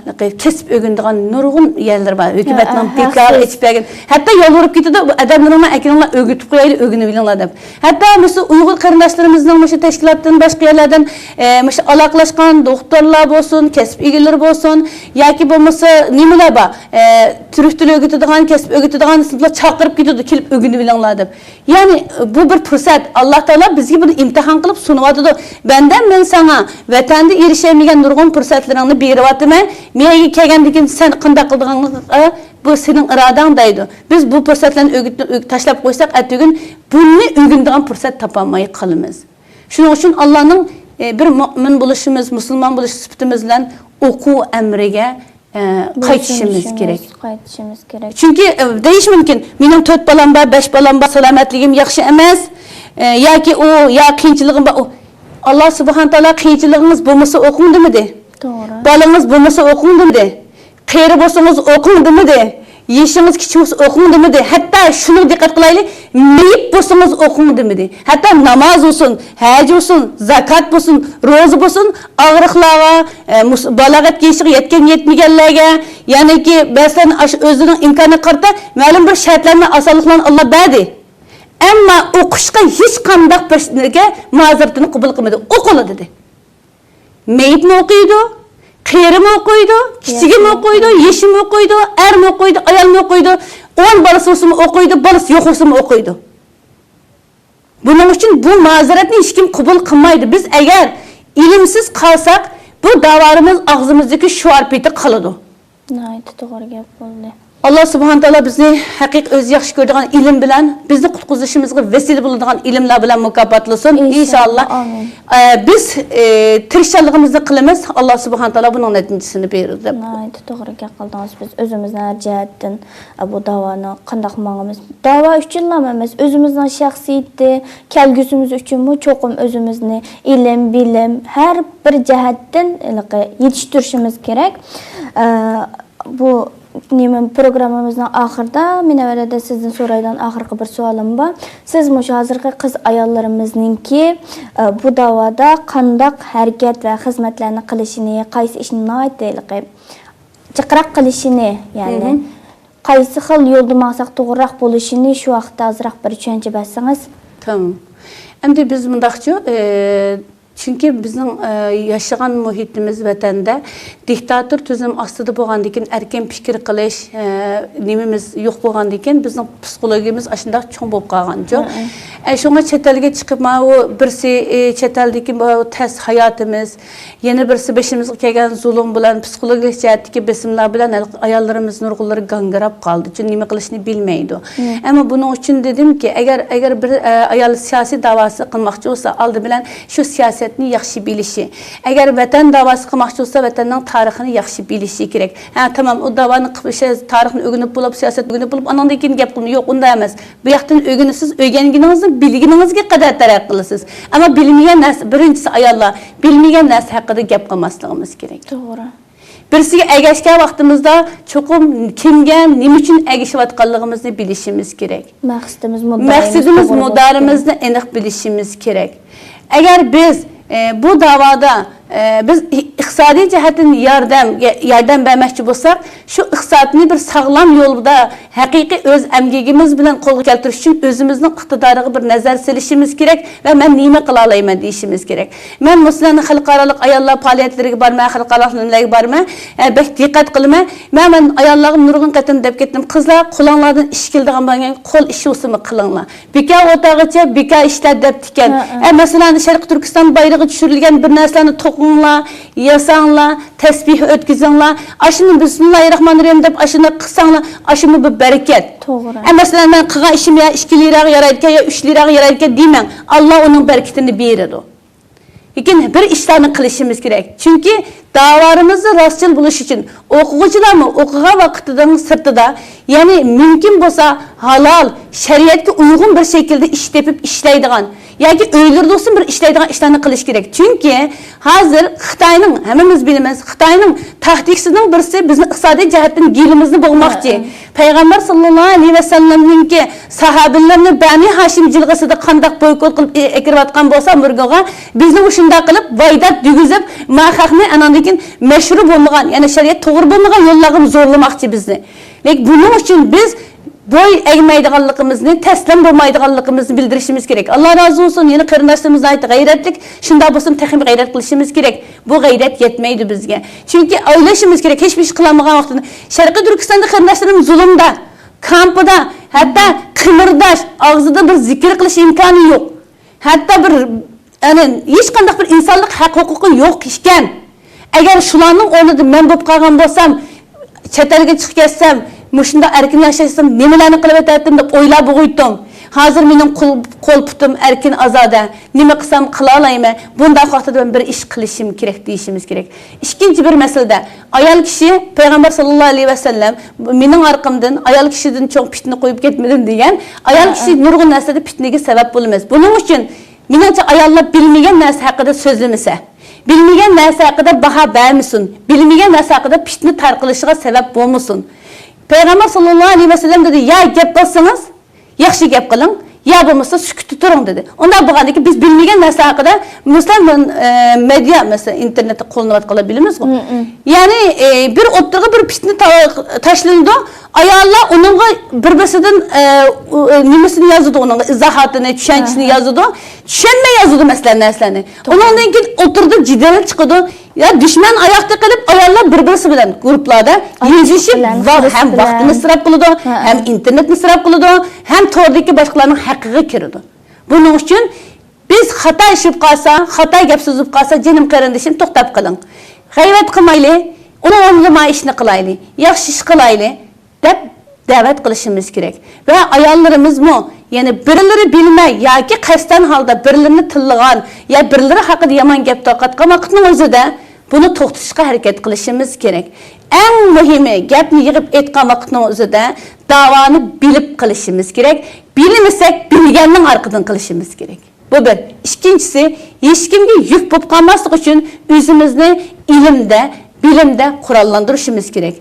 كەسىپ ئۆگىنىدىغان نۇرغۇن يەرلىرى بار. ھۆكۈمەتنىڭ ھە، بىكار ھەقسىز. ئېچىپ بەرگەن. ھەتتا يالۋۇرۇپ كېتىدۇ، بۇ ئادەملىرىڭلار ئەكىلىڭلار ئۆگىتىپ قويايلى، ئۆگىنىۋېلىڭلار دەپ. ھەتتا مۇشۇ ئۇيغۇر قېرىنداشلىرىمىزنىڭ مۇشۇ تەشكىلاتتىن باشقا يەرلەردىن، ئە، مۇشۇ ئالاقىلەشكەن دوختۇرلار بولسۇن، كەسىپ ئىگىلىرى بولسۇن، ياكى بولمىسا نېمىلەر بار، ئە، تۈرك تىلى ئۆگىتىدىغان، كەسىپ ئۆگىتىدىغان سىنىپلار چاقىرىپ كېتىدۇ، كېلىپ ئۆگىنىۋېلىڭلار دەپ. يەنى بۇ بىر پۇرسەت. ئاللا تائالا بىزگە بۇنى ئىمتىھان قىلىپ سۇنۇۋاتىدۇ. بەندەم، مەن ساڭا ۋەتەندە ئېرىشەلمىگەن نۇرغۇن پۇرسەتلىرىڭنى بېرىۋاتىمەن. مېنىڭگە كەلگەندىن كېيىن سەن قانداق قىلىدىغانلىقىڭ، بۇ سېنىڭ ئىرادەڭ دەيدۇ. بىز بۇ پۇرسەتلەرنى ئۆگىت-، ئۆگ-، تاشلاپ قويساق، ئەتىگۈن بۇنى ئۆگىنىدىغان پۇرسەت تاپالماي قالىمىز. شۇنىڭ ئۈچۈن ئاللانىڭ، ئە، بىر مۆمىن بولۇشىمىز، مۇسۇلمان بولۇش سۈپىتىمىز بىلەن ئوقۇش ئەمرىگە ئە، قايتىشىمىز بويسۇنۇشىمىز، كېرەك. قايتىشىمىز كېرەك. چۈنكى، ئە، دېيىشى مۇمكىن، مېنىڭ تۆت بالام بار، بەش بالام بار، سالامەتلىكىم ياخشى ئەمەس، ئە، ياكى ئۇ، يا قىيىنچىلىقىم بار. ئۇ، ئاللا سۇبھانە تائالا قىيىنچىلىقىڭىز بولمىسا ئوقۇڭ دېمىدى. توغرا. بالىڭىز بولمىسا ئوقۇڭ دېمىدى. قېرى بولسىڭىز ئوقۇڭ دېمىدى. يېشىڭىز كىچىك بولسا ئوقۇڭ دېمىدى. ھەتتا شۇنىڭغا دىققەت قىلايلى، مېيىپ بولسىڭىز ئوقۇڭ دېمىدى. ھەتتا ناماز بولسۇن، ھەج بولسۇن، زاكات بولسۇن، روزا بولسۇن، ئاغرىقلارغا، ئە، مۇس-، بالاغەتكە يېشىغا يەتكەن يەتمىگەنلەرگە، يەنىكى مەسىلەن ئاشۇ ئۆزىنىڭ ئىمكانىغا قارىتا مەلۇم بىر شەرتلەرنى ئاسانلىقلارنى ئاللا بەردى. ئەمما ئوقۇشقا ھېچقانداق بىر نېمىگە مۇھازىرىتىنى قوبۇل قىلمىدى. ئوقۇلا دېدى. مېيىپمۇ ئوقۇيدۇ، قېرىمۇ ئوقۇيدۇ، كىچىكىمۇ ئوقۇيدۇ، يېشىمۇ ئوقۇيدۇ، ئەرمۇ ئوقۇيدۇ، ئايالمۇ ئوقۇيدۇ، ئون بالىسى بولسىمۇ ئوقۇيدۇ، بالىسى يوق بولسىمۇ ئوقۇيدۇ. بۇنىڭ ئۈچۈن بۇ مۇھازىرەتنى ھېچكىم قوبۇل قىلمايدۇ. بىز ئەگەر ئىلىمسىز قالساق، بۇ داۋالىرىمىز ئاغزىمىزدىكى شوئار پېتى قالىدۇ. ناھايىتى توغرا گەپ بولدى. ئاللا سۇبھانە تائالا بىزنى ھەقىقىي ئۆزى ياخشى كۆرىدىغان ئىلىم بىلەن، بىزنى قۇتقۇزۇشىمىزغا ۋەسىلە بولىدىغان ئىلىملەر بىلەن مۇكاپاتلىسۇن. ئىنشاللا. ئىنشاللا. ئامىن. ئە، بىز، ئە، تىرىشچانلىقىمىزنى قىلىمىز، ئاللا سۇبھانە تائالا بۇنىڭ نەتىجىسىنى بېرىدۇ دەپ. ناھايىتى توغرا گەپ قىلدىڭىز. بىز ئۆزىمىزنى ھەر جەھەتتىن، ئە، بۇ داۋانى قانداق ماڭىمىز؟ داۋا ئۈچۈنلا ئەمەس، ئۆزىمىزنىڭ شەخسىيىتى، كەلگۈسىمىز ئۈچۈنمۇ چوقۇم ئۆزىمىزنى ئىلىم، بىلىم، ھەر بىر جەھەتتىن ھېلىقى يېتىشتۈرۈشىمىز كېرەك. ئە، بۇ نېمە، پروگراممىمىزنىڭ ئاخىرىدا مۇنەۋۋەر ھەدە سىزدىن سورايدىغان ئاخىرقى بىر سوئالىم بار. سىز مۇشۇ ھازىرقى قىز ئاياللىرىمىزنىڭكى، ئە، بۇ داۋادا قانداق ھەرىكەت ۋە خىزمەتلەرنى قىلىشىنى، قايسى ئىشنى ناھايىتى ھېلىقى جىقراق قىلىشىنى، يەنى مھم. قايسى خىل يولدا ماڭساق توغرىراق بولۇشىنى شۇ ھەقتە ئازراق بىر چۈشەنچە بەرسىڭىز. تامام. ئەمدى بىز مۇنداقچۇ، ئە، چۈنكى بىزنىڭ، ئە، ياشىغان مۇھىتىمىز ۋەتەندە دىكتاتور تۈزۈم ئاستىدا بولغاندىكىن، ئەركىن پىكىر قىلىش، ئە، نېمىمىز يوق بولغاندىكىن، بىزنىڭ پسىخولوگىيىمىز ئاشۇنداق چوڭ بولۇپ قالغانچۇ. ھە، ھە. ئە، شۇڭا چەت ئەلگە چىقىپ، ماۋۇ بىرسى، ئە، چەت ئەلدىكى بۇ تەس ھاياتىمىز، يەنە بىرسى بېشىمىزغا كەلگەن زۇلۇم بىلەن، پسىخولوگىيەلىك جەھەتتىكى بېسىملار بىلەن ھېلىقى ئاياللىرىمىز نۇرغۇنلىرى گاڭگىراپ قالدى. چۈنكى نېمە قىلىشنى بىلمەيدۇ. مم. ئەمما بۇنىڭ ئۈچۈن دېدىمكى، ئەگەر، ئەگەر بىر، ئە، ئايال سىياسىي داۋاسى قىلماقچى بولسا، ئالدى بىلەن شۇ سىياسەتنى ياخشى بىلىشى. ئەگەر ۋەتەن داۋاسى قىلماقچى بولسا، ۋەتەننىڭ تارىخىنى ياخشى بىلىشى كېرەك. ھە، تامام، ئۇ داۋانى قىلىپ، شۇ تارىخنى ئۆگىنىپ بولۇپ، سىياسەتنى ئۆگىنىپ بولۇپ، ئاناندىن كېيىن گەپ قىلىمەن. يوق، ئۇنداق ئەمەس. بۇ ياقتىن ئۆگىنىسىز، ئۆگەنگىنىڭىزنى بىلگىنىڭىزگە قەدەر تەرەققىي قىلىسىز. ئەمما بىلمىگەن نەرسە، بىرىنچىسى ئاياللار، بىلمىگەن نەرسە ھەققىدە گەپ قىلماسلىقىمىز كېرەك. توغرا. بىرسىگە ئەگەشكەن ۋاقتىمىزدا چوقۇم كىمگە، نېمە ئۈچۈن ئەگىشىۋاتقانلىقىمىزنى بىلىشىمىز كېرەك. مەقسىتىمىز، مۇددىئايىمىز مەقسىتىمىز، توغرا بولۇشى مۇدارىمىزنى ئېنىق بىلىشىمىز كېرەك. ئەگەر بىز، ئە، بۇ داۋادا، ئە، بىز ئىقتىسادىي جەھەتتىن ياردەم، ياردەم بەرمەكچى بولساق، شۇ ئىقتىسادنى بىر ساغلام يولدا ھەقىقىي ئۆز ئەمگىكىمىز بىلەن قولغا كەلتۈرۈش ئۈچۈن ئۆزىمىزنىڭ ئىقتىدارىغا بىر نەزەر سېلىشىمىز كېرەك ۋە مەن نېمە قىلالايمەن دېيىشىمىز كېرەك. مەن مۇسۇلماننىڭ خەلقئارالىق ئاياللار پائالىيەتلىرىگە بارىمەن، خەلقئارالىق نېمىلەرگە بارىمەن، ئە، بەك دىققەت قىلىمەن. مەن، مەن ئاياللارغا نۇرغۇن قېتىم دەپ كەتتىم، قىزلار، قولۇڭلاردىن ئىش كېلىدىغان بولغان كول ئىشى بولسىمۇ قىلىڭلار. بىكار ئولتۇرغىچە بىكار ئىشلەر دەپتىكەن. ھە، ھە. ئە، مەسىلەن، شەرقىي تۈركىستان بايرىقى چۈشۈرۈلگەن بىر نەرسىلەرنى توقۇڭلار، ياساڭلار، تەسبىھ ئۆتكۈزۈڭلار. ئاشۇنى بىسمىللاھىررەھمانىررەھىم دەپ ئاشۇنى قىلساڭلار، ئاشۇمۇ بىر بەرىكەت. توغرا. ئە، مەسىلەن، مەن قىلغان ئىشىم يا ئىككى لىراغا يارايدىكەن، يا ئۈچ لىراغا يارايدىكەن دېمەڭ. ئاللا ئۇنىڭ بەرىكىتىنى بېرىدۇ. لېكىن بىر ئىشلارنى قىلىشىمىز كېرەك. چۈنكى داۋالىرىمىزدا راستچىل بولۇش ئۈچۈن ئوقۇغۇچىلارمۇ ئوقۇغان ۋاقتىنىڭ سىرتىدا، يەنى مۇمكىن بولسا ھالال، شەرىئەتكە ئۇيغۇن بىر شەكىلدە ئىش تېپىپ ئىشلەيدىغان ياكى ئۆيلىرىدە بولسۇن بىر ئىشلەيدىغان ئىشلارنى قىلىش كېرەك. چۈنكى ھازىر خىتاينىڭ، ھەممىمىز بىلىمىز، خىتاينىڭ تاكتىكىسىنىڭ بىرسى بىزنى ئىقتىسادىي جەھەتتىن گىلىمىزنى بوغماقچى. ھە، ھە. پەيغەمبەر ساللاللاھۇ ئەلەيھى ۋەسەللەمنىڭكى ساھابىلىرىنى بەنى ھاشىم جىلغىسىدا قانداق بويكوت قىلىپ ئە-، ئەكىرىۋاتقان بولسا ئامېرىكىغا، بىزنى مۇشۇنداق قىلىپ ۋايداپ دېگۈزۈپ، ما خەقنى ئاناندىن كېيىن مەشرۇ بولمىغان، يەنى شەرىئەت توغرا بولمىغان يوللارغا زورلىماقچى بىزنى. لېكىن بۇنىڭ ئۈچۈن بىز بوي ئەگمەيدىغانلىقىمىزنى، تەسلىم بولمايدىغانلىقىمىزنى بىلدۈرۈشىمىز كېرەك. ئاللا رازى بولسۇن، يەنە قېرىنداشلىرىمىز ناھايىتى غەيرەتلىك، شۇنداق بولسىمۇ تېخىمۇ غەيرەت قىلىشىمىز كېرەك. بۇ غەيرەت يەتمەيدۇ بىزگە. چۈنكى ئويلىشىمىز كېرەك، ھېچبىر ئىش قىلالمىغان ۋاقتىدا. شەرقىي تۈركىستاندا قېرىنداشلىرىمىز زۇلۇمدا، كامپىدا، ھەتتا قىمىرداش، ئاغزىدا بىر زىكىر قىلىش ئىمكانى يوق. ھەتتا بىر، يەنى ھېچقانداق بىر ئىنسانلىق ھەق ھوقۇقى يوق ئىكەن. ئەگەر شۇلارنىڭ ئورنىدا مەن بولۇپ قالغان بولسام، چەت ئەلگە چىقىپ كەتسەم، مۇشۇنداق ئەركىن ياشاشسام، نېمىلەرنى قىلىپ ئۆتەتتىم دەپ ئويلاپ بوغۇيتتۇم. ھازىر مېنىڭ قول، قول پۇتۇم ئەركىن، ئازادە. نېمە قىلسام قىلالايمەن. بۇنداق ۋاقتىدا مەن بىر ئىش قىلىشىم كېرەك دېيىشىمىز كېرەك. ئىككىنچى بىر مەسىلىدە، ئايال كىشى، پەيغەمبەر ساللاللاھۇ ئەلەيھى ۋەسەللەم، مېنىڭ ئارقامدىن ئايال كىشىدىن چوڭ پىتنە قويۇپ كەتمىدىم دېگەن. ئايال ھە، كىشى ھە. نۇرغۇن نەرسىدە پىتنىگە سەۋەب بولىمىز. بۇنىڭ ئۈچۈن، مېنىڭچە، ئاياللار بىلمىگەن نەرسە ھەققىدە سۆزلىمىسە، بىلمىگەن نەرسە ھەققىدە باھا بەرمىسۇن، بىلمىگەن نەرسە ھەققىدە پىتنە تارقىلىشىغا سەۋەب بولمىسۇن. پەيغەمبەر ساللاللاھۇ ئەلەيھى ۋەسەللەم دېدى، يا گەپ قىلسىڭىز، ياخشى گەپ قىلىڭ، يا بولمىسا سۈكۈتتە تۇرۇڭ دېدى. ئۇنداق بولغاندىكىن بىز بىلمىگەن نەرسە ھەققىدە، مەسىلەن، مەن، ئە، مېدىيا، مەسىلەن، ئىنتېرنېتنى قوللىنىۋاتقانلار بىلىمىزغۇ. مم، مم. يەنى، ئە، بىر ئوتتۇرىغا بىر پىتنە تا-، تاشلىنىدۇ، ئاياللار ئۇنىڭغا بىر-بىرسىدىن، ئە، ئۇ، ئە، نېمىسىنى يازىدۇ، ئۇنىڭغا ئىزاھاتىنى، چۈشەنچىسىنى يازىدۇ. چۈشەنمەي يازىدۇ، مەسىلەن، نەرسىلەرنى. ئۇنىڭدىن كېيىن ئوتتۇرىدا جېدەل چىقىدۇ. يا دۈشمەن ئاياغدا قېلىپ، ئاياللار بىر-بىرسى بىلەن گۇرۇپلاردا يېزىشىپ، ۋاق-، ھەم ۋاقتىنى ئىسراپ قىلىدۇ، ھەم ئىنتېرنېتنى ئىسراپ قىلىدۇ، ھەم توردىكى باشقىلارنىڭ ھەققىگە كىرىدۇ. بۇنىڭ ئۈچۈن بىز خاتا ئىش بولۇپ قالسا، خاتا گەپ سۆز بولۇپ قالسا، جېنىم قېرىندىشىم، توختاپ قېلىڭ. غەيۋەت قىلمايلى، ئۇنىڭ ئورنىدا ما ئىشنى قىلايلى، ياخشى ئىش قىلايلى. دەپ دەۋەت قىلىشىمىز كېرەك. ۋە ئاياللىرىمىزمۇ، يەنى بىرلىرى بىلمەي ياكى قەستەن ھالدا بىرلىرىنى تىللىغان يا بىرلىرى ھەققىدە يامان گەپ تارقاتقان ۋاقىتنىڭ ئۆزىدە بۇنى توختىتىشقا ھەرىكەت قىلىشىمىز كېرەك. ئەڭ مۇھىمى، گەپنى يىغىپ ئېيتقان ۋاقىتنىڭ ئۆزىدە داۋانى بىلىپ قىلىشىمىز كېرەك. بىلمىسەك، بىلگەننىڭ ئارقىدىن قىلىشىمىز كېرەك. بۇ بىر. ئىككىنچىسى، ھېچكىمگە يۈك بولۇپ قالماسلىق ئۈچۈن ئۆزىمىزنى ئىلىمدە، بىلىمدە قوراللاندۇرۇشىمىز كېرەك.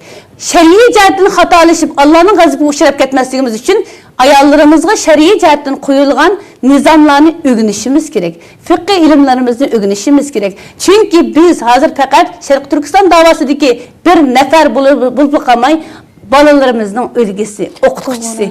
شەرئىي جەھەتتىن خاتالىشىپ، ئاللانىڭ غەزىپىگە ئۇچراپ كەتمەسلىكىمىز ئۈچۈن ئاياللىرىمىزغا شەرئىي جەھەتتىن قويۇلغان نىزاملارنى ئۆگىنىشىمىز كېرەك. فىقھىي ئىلىملىرىمىزنى ئۆگىنىشىمىز كېرەك. چۈنكى بىز ھازىر پەقەت شەرقىي تۈركىستان داۋاسىدىكى بىر نەپەر بولۇپ، بولۇپلا قالماي، بالىلىرىمىزنىڭ ئۈلگىسى، ئوقۇتقۇچىسى.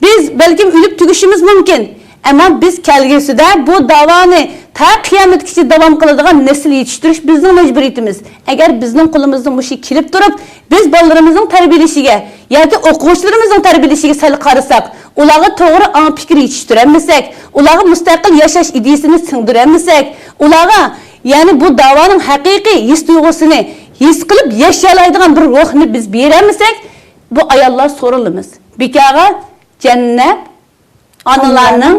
بىز بەلكىم ئۆلۈپ تۈگىشىمىز مۇمكىن، ئەمما بىز كەلگۈسىدە بۇ داۋانى تا قىيامەتكىچە داۋام قىلىدىغان نەسىل يېتىشتۈرۈش بىزنىڭ مەجبۇرىيىتىمىز. ئەگەر بىزنىڭ قولىمىزدىن مۇشۇ كېلىپ تۇرۇپ، بىز بالىلىرىمىزنىڭ تەربىيەلىشىگە ياكى ئوقۇغۇچىلىرىمىزنىڭ تەربىيەلىشىگە سەل قارىساق، ئۇلارغا توغرا ئاڭ پىكىر يېتىشتۈرەلمىسەك، ئۇلارغا مۇستەقىل ياشاش ئىدىيىسىنى سىڭدۈرەلمىسەك، ئۇلارغا، يەنى بۇ داۋانىڭ ھەقىقىي ھېس تۇيغۇسىنى ھېس قىلىپ ياشىيالايدىغان بىر روھنى بىز بېرەلمىسەك، بۇ ئاياللار سورۇنىمىز. بىكارغا جەننەت ئانىلارنىڭ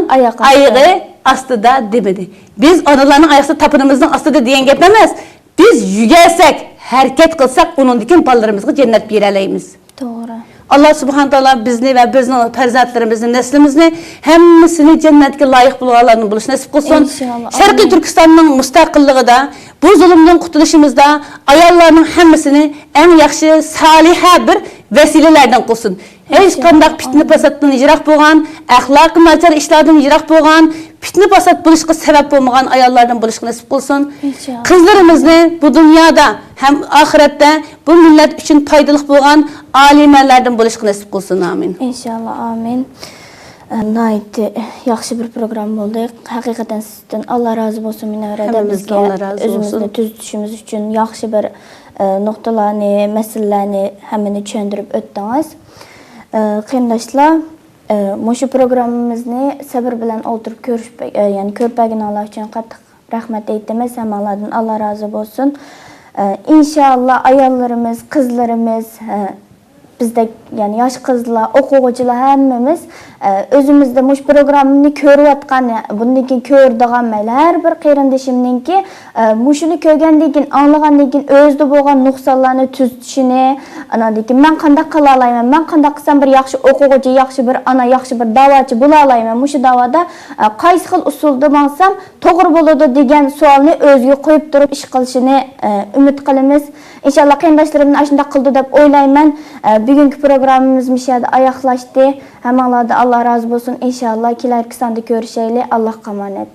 ئايىغى ئاستىدا دېمىدى. بىز ئانىلارنىڭ ئايىغى ئاستىدا، تاپىنىمىزنىڭ ئاستىدا دېگەن گەپ ئەمەس. بىز يۈگۈرسەك، ھەرىكەت قىلساق، ئۇنىڭدىن كېيىن بالىلىرىمىزغا جەننەت بېرەلەيمىز. توغرا. ئاللا سۇبھانە تائالا بىزنى ۋە بىزنىڭ پەرزەنتلىرىمىزنى، نەسلىمىزنى، ھەممىسىنى جەننەتكە لايىق بولغانلاردىن بولۇشنى نېسىپ قىلسۇن. ئىنشائاللا. شەرقىي ئامىن. تۈركىستاننىڭ مۇستەقىللىقىدا، بۇ زۇلۇمدىن قۇتۇلۇشىمىزدا ئاياللارنىڭ ھەممىسىنى ئەڭ ياخشى، سالىھە بىر ۋەسىلىلەردىن قىلسۇن. ھېچقانداق پىتنە-پاساتتىن يىراق بولغان، ئەخلاقى ناچار ئىشلاردىن يىراق بولغان، پىتنە-پاسات بولۇشقا سەۋەب بولمىغان ئاياللاردىن بولۇشقا نېسىپ قىلسۇن. ئىنشائاللا. قىزلىرىمىزنى بۇ دۇنيادا ھەم ئاخىرەتتە بۇ مىللەت ئۈچۈن پايدىلىق بولغان ئالىمەنلەردىن بولۇشقا نېسىپ قىلسۇن. ئامىن. ئىنشائاللا، ئامىن. ئە، ناھايىتى ياخشى بىر پروگرامما بولدى. ھەقىقەتەن سىزدىن ئاللا رازى بولسۇن، مۇنەۋۋەر ھەدە، ھەممىمىزدىن بىزگە ئاللا رازى بولسۇن. ئۆزىمىزنى تۈزىتىشىمىز ئۈچۈن ياخشى بىر، ئە، نۇقتىلارنى، مەسىلىلەرنى ھەممىنى چۈشەندۈرۈپ ئۆتتىڭىز. ئە، قېرىنداشلار، ئە، مۇشۇ پروگراممىمىزنى سەۋر بىلەن ئولتۇرۇپ كۆرۈشۈپ، ئە، يەنى كۆرۈپ بەرگىنىڭلار ئۈچۈن قاتتىق رەھمەت ئېيتىمىز. ھەممىڭلاردىن ئاللا رازى بولسۇن. ئە، ئىنشائاللا، ئاياللىرىمىز، قىزلىرىمىز، ئە، بىزدەك، يەنى ياش قىزلار، ئوقۇغۇچىلار ھەممىمىز، ئە، ئۆزىمىزدە مۇشۇ پروگراممىنى كۆرۈۋاتقان، بۇندىن كېيىن كۆرىدىغان مەيلى ھەر بىر قېرىندىشىمنىڭكى، ئە، مۇشۇنى كۆرگەندىن كېيىن، ئاڭلىغاندىن كېيىن ئۆزىدە بولغان نۇقسانلارنى تۈزىتىشىنى، ئاناندىن كېيىن مەن قانداق قىلالايمەن، مەن قانداق قىلسام بىر ياخشى ئوقۇغۇچى، ياخشى بىر ئانا، ياخشى بىر داۋاچى بولالايمەن، مۇشۇ داۋادا، ئە، قايسى خىل ئۇسۇلدا ماڭسام، توغرا بولىدۇ دېگەن سوئالنى ئۆزىگە قويۇپ تۇرۇپ ئىش قىلىشىنى، ئە، ئۈمىد قىلىمىز. ئىنشاللا قېرىنداشلىرىمنى ئاشۇنداق قىلىدۇ دەپ ئويلايمەن. ئە، بۈگۈنكى پروگراممىمىز مۇشۇ يەردە ئاياغلاشتى. ھەممىڭلاردىن ئاللا رازى بولسۇن. ئىنشاللا كېلەركى ساندا كۆرۈشەيلى. ئاللاغا ئامانەت.